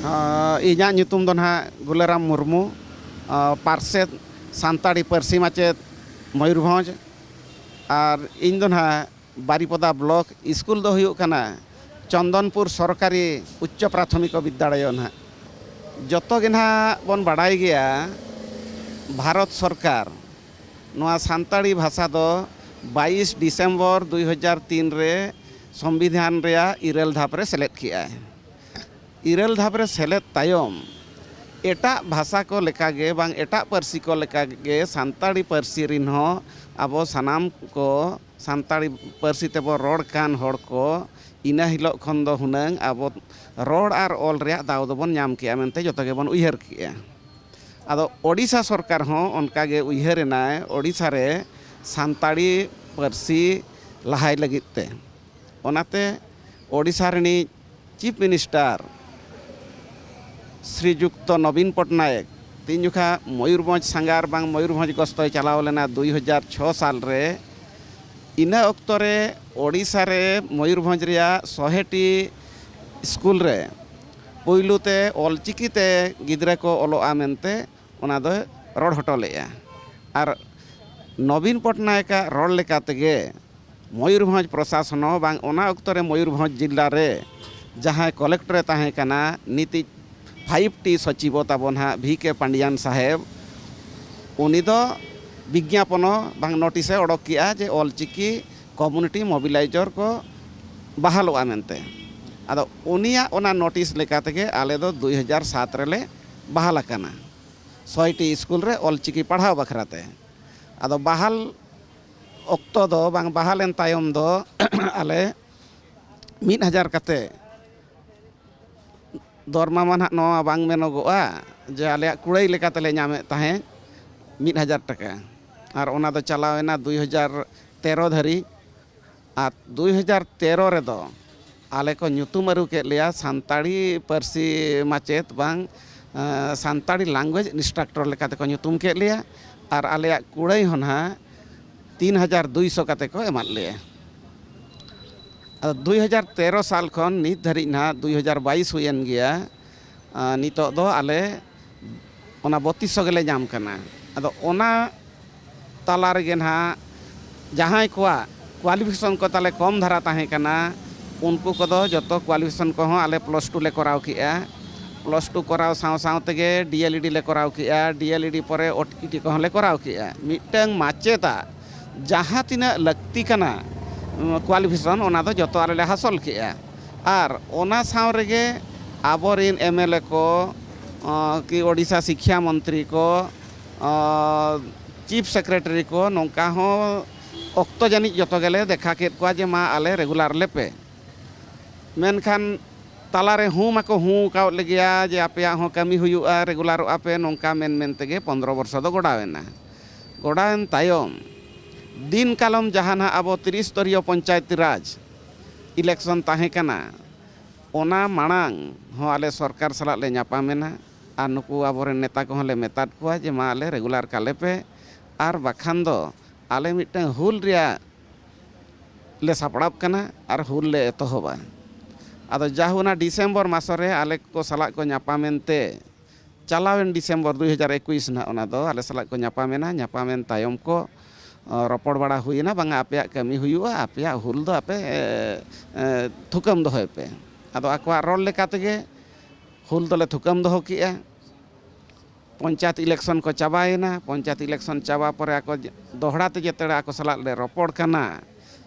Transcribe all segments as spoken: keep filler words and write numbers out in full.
ᱟᱸ, ᱤᱧᱟᱹᱜ ᱧᱩᱛᱩᱢ ᱫᱚ ᱱᱟᱦᱟᱜ ᱜᱩᱞᱟᱨᱟᱢ ᱢᱩᱨᱢᱩ, ᱟᱸ, ᱯᱟᱨᱥᱮᱛ ᱥᱟᱱᱛᱟᱲᱤ ᱯᱟᱹᱨᱥᱤ ᱢᱟᱪᱮᱫ ᱢᱚᱭᱩᱨᱵᱷᱚᱸᱡᱽ, ᱟᱨ ᱤᱧ ᱫᱚ ᱱᱟᱦᱟᱜ ᱵᱟᱨᱤᱯᱚᱫᱟ ᱵᱞᱚᱠ, ᱥᱠᱩᱞ ᱫᱚ ᱦᱩᱭᱩᱜ ᱠᱟᱱᱟ ᱪᱚᱱᱫᱚᱱᱯᱩᱨ ᱥᱚᱨᱠᱟᱨᱤ ᱩᱪᱪᱚ ᱯᱨᱟᱛᱷᱚᱢᱤᱠᱚ ᱵᱤᱫᱽᱫᱟᱞᱚᱭ ᱱᱟᱦᱟᱜ᱾ ᱡᱚᱛᱚ ᱜᱮ ᱱᱟᱦᱟᱜ ᱵᱚᱱ ᱵᱟᱲᱟᱭ ᱜᱮᱭᱟ, ᱵᱷᱟᱨᱚᱛ ᱥᱚᱨᱠᱟᱨ ᱱᱚᱣᱟ ᱥᱟᱱᱛᱟᱲᱤ ᱵᱷᱟᱥᱟ ᱫᱚ ᱵᱟᱭᱤᱥ ᱰᱤᱥᱮᱢᱵᱚᱨ ᱫᱩᱭ ᱦᱟᱡᱟᱨ ᱛᱤᱱ ᱨᱮ ᱥᱚᱝᱵᱤᱫᱷᱟᱱ ᱨᱮᱭᱟᱜ ᱤᱨᱟᱹᱞ ᱫᱷᱟᱯ ᱨᱮ ᱥᱮᱞᱮᱫ ᱠᱮᱜᱼᱟᱭ᱾ ᱤᱨᱟᱹᱞ ᱫᱷᱟᱯ ᱨᱮ ᱥᱮᱞᱮᱫ ᱛᱟᱭᱚᱢ, ᱮᱴᱟᱜ ᱵᱷᱟᱥᱟ ᱠᱚ ᱞᱮᱠᱟᱜᱮ ᱵᱟᱝ ᱮᱴᱟᱜ ᱯᱟᱹᱨᱥᱤ ᱠᱚ ᱞᱮᱠᱟᱜᱮ ᱥᱟᱱᱛᱟᱲᱤ ᱯᱟᱹᱨᱥᱤ ᱨᱤᱱ ᱦᱚᱸ ᱟᱵᱚ ᱥᱟᱱᱟᱢ ᱠᱚ ᱥᱟᱱᱛᱟᱲᱤ ᱯᱟᱹᱨᱥᱤ ᱛᱮᱵᱚ ᱨᱚᱲ ᱠᱟᱱ ᱦᱚᱲ ᱠᱚ ᱤᱱᱟᱹ ᱦᱤᱞᱳᱜ ᱠᱷᱚᱱ ᱫᱚ ᱦᱩᱱᱟᱹᱝ ᱟᱵᱚ ᱨᱚᱲ ᱟᱨ ᱚᱞ ᱨᱮᱭᱟᱜ ᱫᱟᱣ ᱫᱚᱵᱚᱱ ᱧᱟᱢ ᱠᱮᱜᱼᱟ ᱢᱮᱱᱛᱮ ᱡᱚᱛᱚ ᱜᱮᱵᱚᱱ ᱩᱭᱦᱟᱹᱨ ᱠᱮᱜᱼᱟ᱾ ᱟᱫᱚ ᱳᱰᱤᱥᱟ ᱥᱚᱨᱠᱟᱨ ᱦᱚᱸ ᱚᱱᱠᱟᱜᱮ ᱩᱭᱦᱟᱹᱨ ᱮᱱᱟᱭ ᱳᱰᱤᱥᱟ ᱨᱮ ᱥᱟᱱᱛᱟᱲᱤ ᱯᱟᱹᱨᱥᱤ ᱞᱟᱦᱟᱭ ᱞᱟᱹᱜᱤᱫ ᱛᱮ᱾ ᱚᱱᱟᱛᱮ ᱳᱰᱤᱥᱟ ᱨᱤᱱᱤᱡ ᱪᱤᱯ ᱢᱤᱱᱤᱥᱴᱟᱨ ᱥᱨᱤᱡᱩᱠᱛᱚ ᱱᱚᱵᱤᱱ ᱯᱚᱴᱱᱟᱭᱮᱠ ᱛᱤᱱ ᱡᱚᱠᱷᱟ ᱢᱚᱭᱩᱨᱵᱷᱚᱸᱡᱽ ᱥᱟᱸᱜᱷᱟᱨ ᱵᱟᱝ ᱢᱚᱭᱩᱨᱵᱷᱚᱸᱡᱽ ᱜᱚᱥᱛᱚᱭ ᱪᱟᱞᱟᱣ ᱞᱮᱱᱟ ᱫᱩᱭ ᱦᱟᱡᱟᱨ ᱪᱷᱚ ᱥᱟᱞ ᱨᱮ, ᱤᱱᱟᱹ ᱚᱠᱛᱚ ᱨᱮ ᱳᱰᱤᱥᱟ ᱨᱮ ᱢᱚᱭᱩᱨᱵᱷᱚᱸᱡᱽ ᱨᱮᱭᱟᱜ ᱥᱚᱦᱮᱴᱤ ᱥᱠᱩᱞ ᱨᱮ ᱯᱩᱭᱞᱩ ᱛᱮ ᱚᱞᱪᱤᱠᱤ ᱛᱮ ᱜᱤᱫᱽᱨᱟᱹ ᱠᱚ ᱚᱞᱚᱜᱼᱟ ᱢᱮᱱᱛᱮ ᱚᱱᱟ ᱫᱚᱭ ᱨᱚᱲ ᱦᱚᱴᱚ ᱞᱮᱫᱼᱟ᱾ ᱟᱨ ᱱᱚᱵᱤᱱ ᱯᱚᱴᱱᱟᱭᱮᱠᱟᱜ ᱨᱚᱲ ᱞᱮᱠᱟ ᱛᱮᱜᱮ ᱢᱚᱭᱩᱨᱵᱷᱚᱸᱡᱽ ᱯᱨᱚᱥᱟᱥᱚᱱ ᱦᱚᱸ ᱵᱟᱝ ᱚᱱᱟ ᱚᱠᱛᱚ ᱨᱮ ᱢᱚᱭᱩᱨᱵᱷᱚᱸᱡᱽ ᱡᱤᱞᱟ ᱨᱮ ᱡᱟᱦᱟᱸᱭ ᱠᱚᱞᱮᱠᱴᱚᱨᱮ ᱛᱟᱦᱮᱸ ᱠᱟᱱᱟ, ᱱᱤᱛᱤᱡ ᱯᱷᱟᱭᱤᱵᱷ ᱴᱤ ᱥᱚᱪᱤᱵᱚ ᱛᱟᱵᱚᱱ ᱦᱟᱸᱜ ᱵᱷᱤ ᱠᱮ ᱯᱟᱱᱰᱤᱭᱟᱱ ᱥᱟᱦᱮᱵᱽ, ᱩᱱᱤ ᱫᱚ ᱵᱤᱜᱽᱧᱟᱯᱚᱱ ᱦᱚᱸ ᱵᱟᱝ ᱱᱳᱴᱤᱥᱮ ᱚᱰᱚᱠ ᱠᱮᱜᱼᱟ ᱡᱮ ᱚᱞᱪᱤᱠᱤ ᱠᱚᱢᱩᱱᱤᱴᱤ ᱢᱚᱵᱤᱞᱟᱭᱡᱚᱨ ᱠᱚ ᱵᱟᱦᱟᱞᱚᱜᱼᱟ ᱢᱮᱱᱛᱮ᱾ ᱟᱫᱚ ᱩᱱᱤᱭᱟᱜ ᱚᱱᱟ ᱱᱳᱴᱤᱥ ᱞᱮᱠᱟ ᱛᱮᱜᱮ ᱟᱞᱮ ᱫᱚ ᱫᱩᱭ ᱦᱟᱡᱟᱨ ᱥᱟᱛ ᱨᱮᱞᱮ ᱵᱟᱦᱟᱞ ᱟᱠᱟᱱᱟ ᱥᱚᱭᱴᱤ ᱥᱠᱩᱞ ᱨᱮ ᱚᱞᱪᱤᱠᱤ ᱯᱟᱲᱦᱟᱣ ᱵᱟᱠᱷᱨᱟ ᱛᱮ᱾ ᱟᱫᱚ ᱵᱟᱦᱟᱞ ᱚᱠᱛᱚ ᱫᱚ ᱵᱟᱝ, ᱵᱟᱦᱟᱞ ᱮᱱ ᱛᱟᱭᱚᱢ ᱫᱚ ᱟᱞᱮ ᱢᱤᱫ ᱦᱟᱡᱟᱨ ᱠᱟᱛᱮ, ᱫᱚᱨᱢᱟ ᱢᱟ ᱱᱟᱦᱟᱜ ᱱᱚᱣᱟ ᱵᱟᱝ ᱢᱮᱱᱚᱜᱚᱜᱼᱟ ᱡᱮ ᱟᱞᱮᱭᱟᱜ ᱠᱩᱲᱟᱹᱭ ᱞᱮᱠᱟ ᱛᱮᱞᱮ ᱧᱟᱢᱮᱫ ᱛᱟᱦᱮᱸᱫ ᱢᱤᱫ ᱦᱟᱡᱟᱨ ᱴᱟᱠᱟ, ᱟᱨ ᱚᱱᱟ ᱫᱚ ᱪᱟᱞᱟᱣ ᱮᱱᱟ ᱫᱩᱭ ᱦᱟᱡᱟᱨ ᱛᱮᱨᱚ ᱫᱷᱟᱹᱨᱤᱡ᱾ ᱟᱨ ᱫᱩᱭ ᱦᱟᱡᱟᱨ ᱛᱮᱨᱚ ᱨᱮᱫᱚ ᱟᱞᱮ ᱠᱚ ᱧᱩᱛᱩᱢ ᱟᱹᱨᱩ ᱠᱮᱫ ᱞᱮᱭᱟ ᱥᱟᱱᱛᱟᱲᱤ ᱯᱟᱹᱨᱥᱤ ᱢᱟᱪᱮᱫ ᱵᱟᱝ, ᱮᱸ, ᱥᱟᱱᱛᱟᱲᱤ ᱞᱮᱝᱜᱩᱭᱮᱡᱽ ᱤᱱᱥᱴᱨᱟᱠᱴᱚᱨ ᱞᱮᱠᱟ ᱛᱮᱠᱚ ᱧᱩᱛᱩᱢ ᱠᱮᱫ ᱞᱮᱭᱟ᱾ ᱟᱨ ᱟᱞᱮᱭᱟᱜ ᱠᱩᱲᱟᱹᱭ ᱦᱚᱸ ᱱᱟᱦᱟᱜ ᱛᱤᱱ ᱦᱟᱡᱟᱨ ᱫᱩᱭᱥᱚ ᱠᱟᱛᱮ ᱠᱚ ᱮᱢᱟᱫ ᱞᱮᱭᱟ᱾ ᱟᱫᱚ ᱫᱩᱭ ᱦᱟᱡᱟᱨ ᱛᱮᱨᱚ ᱥᱟᱞ ᱠᱷᱚᱱ ᱱᱤᱛ ᱫᱷᱟᱹᱨᱤᱡ ᱱᱟᱦᱟᱜ ᱫᱩᱭ ᱦᱟᱡᱟᱨ ᱵᱟᱭᱤᱥ ᱦᱩᱭᱮᱱ ᱜᱮᱭᱟ᱾ ᱟᱸ, ᱱᱤᱛᱚᱜ ᱫᱚ ᱟᱞᱮ ᱚᱱᱟ ᱵᱚᱛᱤᱥ ᱥᱚ ᱜᱮᱞᱮ ᱧᱟᱢ ᱠᱟᱱᱟ᱾ ᱟᱫᱚ ᱚᱱᱟ ᱛᱟᱞᱟ ᱨᱮᱜᱮ ᱱᱟᱦᱟᱜ ᱡᱟᱦᱟᱸᱭ ᱠᱚᱣᱟᱜ ᱠᱳᱣᱟᱞᱤᱯᱷᱤᱠᱮᱥᱚᱱ ᱠᱚ ᱛᱟᱞᱮ ᱠᱚᱢ ᱫᱷᱟᱨᱟ ᱛᱟᱦᱮᱸ ᱠᱟᱱᱟ, ᱩᱱᱠᱩ ᱠᱚᱫᱚ ᱡᱚᱛᱚ ᱠᱳᱣᱟᱞᱤᱯᱷᱤᱠᱮᱥᱚᱱ ᱠᱚᱦᱚᱸ ᱟᱞᱮ ᱯᱞᱟᱥ ᱴᱩ ᱞᱮ ᱠᱚᱨᱟᱣ ᱠᱮᱜᱼᱟ᱾ ᱯᱞᱟᱥ ᱴᱩ ᱠᱚᱨᱟᱣ ᱥᱟᱶ ᱥᱟᱶ ᱛᱮᱜᱮ ᱰᱤ ᱮᱞ ᱤ ᱰᱤ ᱞᱮ ᱠᱚᱨᱟᱣ ᱠᱮᱜᱼᱟ, ᱰᱤ ᱮᱞ ᱤ ᱰᱤ ᱯᱚᱨᱮ ᱳ ᱴᱤ ᱴᱤ ᱠᱚᱦᱚᱸ ᱞᱮ ᱠᱚᱨᱟᱣ ᱠᱮᱜᱼᱟ᱾ ᱢᱤᱫᱴᱟᱝ ᱢᱟᱪᱮᱫᱟᱜ ᱡᱟᱦᱟᱸ ᱛᱤᱱᱟᱹᱜ ᱞᱟᱹᱠᱛᱤ ᱠᱟᱱᱟ, ᱩᱸ, ᱠᱳᱣᱟᱞᱤᱯᱷᱤᱠᱮᱥᱚᱱ, ᱚᱱᱟ ᱫᱚ ᱡᱚᱛᱚ ᱟᱞᱮ ᱞᱮ ᱦᱟᱥᱚᱞ ᱠᱮᱜᱼᱟ᱾ ᱟᱨ ᱚᱱᱟ ᱥᱟᱶ ᱨᱮᱜᱮ ᱟᱵᱚᱨᱮᱱ ᱮᱢ ᱮᱞ ᱮ ᱠᱚ, ᱚᱸ, ᱠᱤ ᱳᱰᱤᱥᱟ ᱥᱤᱠᱠᱷᱟ ᱢᱚᱱᱛᱨᱤ ᱠᱚ, ᱚᱸ, ᱪᱤᱯ ᱥᱮᱠᱨᱮᱴᱟᱨᱤ ᱠᱚ, ᱱᱚᱝᱠᱟ ᱦᱚᱸ ᱚᱠᱛᱚ ᱡᱟᱹᱱᱤᱡ ᱡᱚᱛᱚ ᱜᱮᱞᱮ ᱫᱮᱠᱷᱟ ᱠᱮᱫ ᱠᱚᱣᱟ ᱡᱮ ᱢᱟ ᱟᱞᱮ ᱨᱮᱜᱩᱞᱟᱨ ᱞᱮᱯᱮ᱾ ᱢᱮᱱᱠᱷᱟᱱ ᱛᱟᱞᱟᱨᱮ ᱦᱩᱸ ᱢᱟᱠᱚ ᱦᱩᱸ ᱟᱠᱟᱣᱟᱫ ᱞᱮᱜᱮᱭᱟ ᱡᱮ ᱟᱯᱮᱭᱟᱜ ᱦᱚᱸ ᱠᱟᱹᱢᱤ ᱦᱩᱭᱩᱜᱼᱟ, ᱨᱮᱜᱩᱞᱟᱨᱚᱜᱼᱟ ᱯᱮ, ᱱᱚᱝᱠᱟ ᱢᱮᱱ ᱢᱮᱱ ᱛᱮᱜᱮ ᱯᱚᱱᱫᱽᱨᱚ ᱵᱚᱨᱥᱚ ᱫᱚ ᱜᱚᱰᱟᱣ ᱮᱱᱟ᱾ ᱜᱚᱰᱟᱣᱮᱱ ᱛᱟᱭᱚᱢ ᱫᱤᱱ ᱠᱟᱞᱚᱢ ᱡᱟᱦᱟᱸ ᱱᱟᱦᱟᱜ ᱟᱵᱚ ᱛᱤᱨᱤᱥ ᱥᱛᱚᱨᱤᱭᱚ ᱯᱚᱧᱪᱟᱭᱮᱛᱤ ᱨᱟᱡᱽ ᱤᱞᱮᱠᱥᱚᱱ ᱛᱟᱦᱮᱸ ᱠᱟᱱᱟ, ᱚᱱᱟ ᱢᱟᱲᱟᱝ ᱦᱚᱸ ᱟᱞᱮ ᱥᱚᱨᱠᱟᱨ ᱥᱟᱞᱟᱜ ᱞᱮ ᱧᱟᱯᱟᱢᱮᱱᱟ ᱟᱨ ᱱᱩᱠᱩ ᱟᱵᱚᱨᱮᱱ ᱱᱮᱛᱟ ᱠᱚᱦᱚᱸ ᱞᱮ ᱢᱮᱛᱟᱫ ᱠᱚᱣᱟ ᱡᱮ ᱢᱟ ᱟᱞᱮ ᱨᱮᱜᱩᱞᱟᱨ ᱠᱟᱞᱮ ᱯᱮ, ᱟᱨ ᱵᱟᱠᱷᱟᱱ ᱫᱚ ᱟᱞᱮ ᱢᱤᱫᱴᱟᱝ ᱦᱩᱞ ᱨᱮᱭᱟᱜ ᱞᱮ ᱥᱟᱯᱲᱟᱣ ᱠᱟᱱᱟ ᱟᱨ ᱦᱩᱞ ᱞᱮ ᱮᱛᱚᱦᱚᱵᱟ᱾ ᱟᱫᱚ ᱡᱟᱦᱳ, ᱚᱱᱟ ᱰᱤᱥᱮᱢᱵᱚᱨ ᱢᱟᱥᱚ ᱨᱮ ᱟᱞᱮ ᱠᱚ ᱥᱟᱞᱟᱜ ᱠᱚ ᱧᱟᱯᱟᱢᱮᱱ ᱛᱮ, ᱪᱟᱞᱟᱣᱮᱱ ᱰᱤᱥᱮᱢᱵᱚᱨ ᱫᱩᱭ ᱦᱟᱡᱟᱨ ᱮᱠᱩᱥ ᱱᱟᱦᱟᱜ ᱚᱱᱟ ᱫᱚ ᱟᱞᱮ ᱥᱟᱞᱟᱜ ᱠᱚ ᱧᱟᱯᱟᱢᱮᱱᱟ᱾ ᱧᱟᱯᱟᱢᱮᱱ ᱛᱟᱭᱚᱢ ᱠᱚ, ᱚ, ᱨᱚᱯᱚᱲ ᱵᱟᱲᱟ ᱦᱩᱭᱮᱱᱟ, ᱵᱟᱝᱟ ᱟᱯᱮᱭᱟᱜ ᱠᱟᱹᱢᱤ ᱦᱩᱭᱩᱜᱼᱟ, ᱟᱯᱮᱭᱟᱜ ᱦᱩᱞ ᱫᱚ ᱟᱯᱮ, ᱮ, ᱮ, ᱛᱷᱩᱠᱟᱹᱢ ᱫᱚᱦᱚᱭ ᱯᱮ᱾ ᱟᱫᱚ ᱟᱠᱚᱣᱟᱜ ᱨᱚᱲ ᱞᱮᱠᱟ ᱛᱮᱜᱮ ᱦᱩᱞ ᱫᱚᱞᱮ ᱛᱷᱩᱠᱟᱹᱢ ᱫᱚᱦᱚ ᱠᱮᱜᱼᱟ᱾ ᱯᱚᱧᱪᱟᱭᱮᱛ ᱤᱞᱮᱠᱥᱚᱱ ᱠᱚ ᱪᱟᱵᱟᱭᱮᱱᱟ᱾ ᱯᱚᱧᱪᱟᱭᱮᱛ ᱤᱞᱮᱠᱥᱚᱱ ᱪᱟᱵᱟ ᱯᱚᱨᱮ ᱟᱠᱚ ᱡᱮ-, ᱫᱚᱦᱲᱟ ᱛᱮ ᱡᱮᱛᱮ ᱟᱠᱚ ᱥᱟᱞᱟᱜ ᱞᱮ ᱨᱚᱯᱚᱲ ᱠᱟᱱᱟ,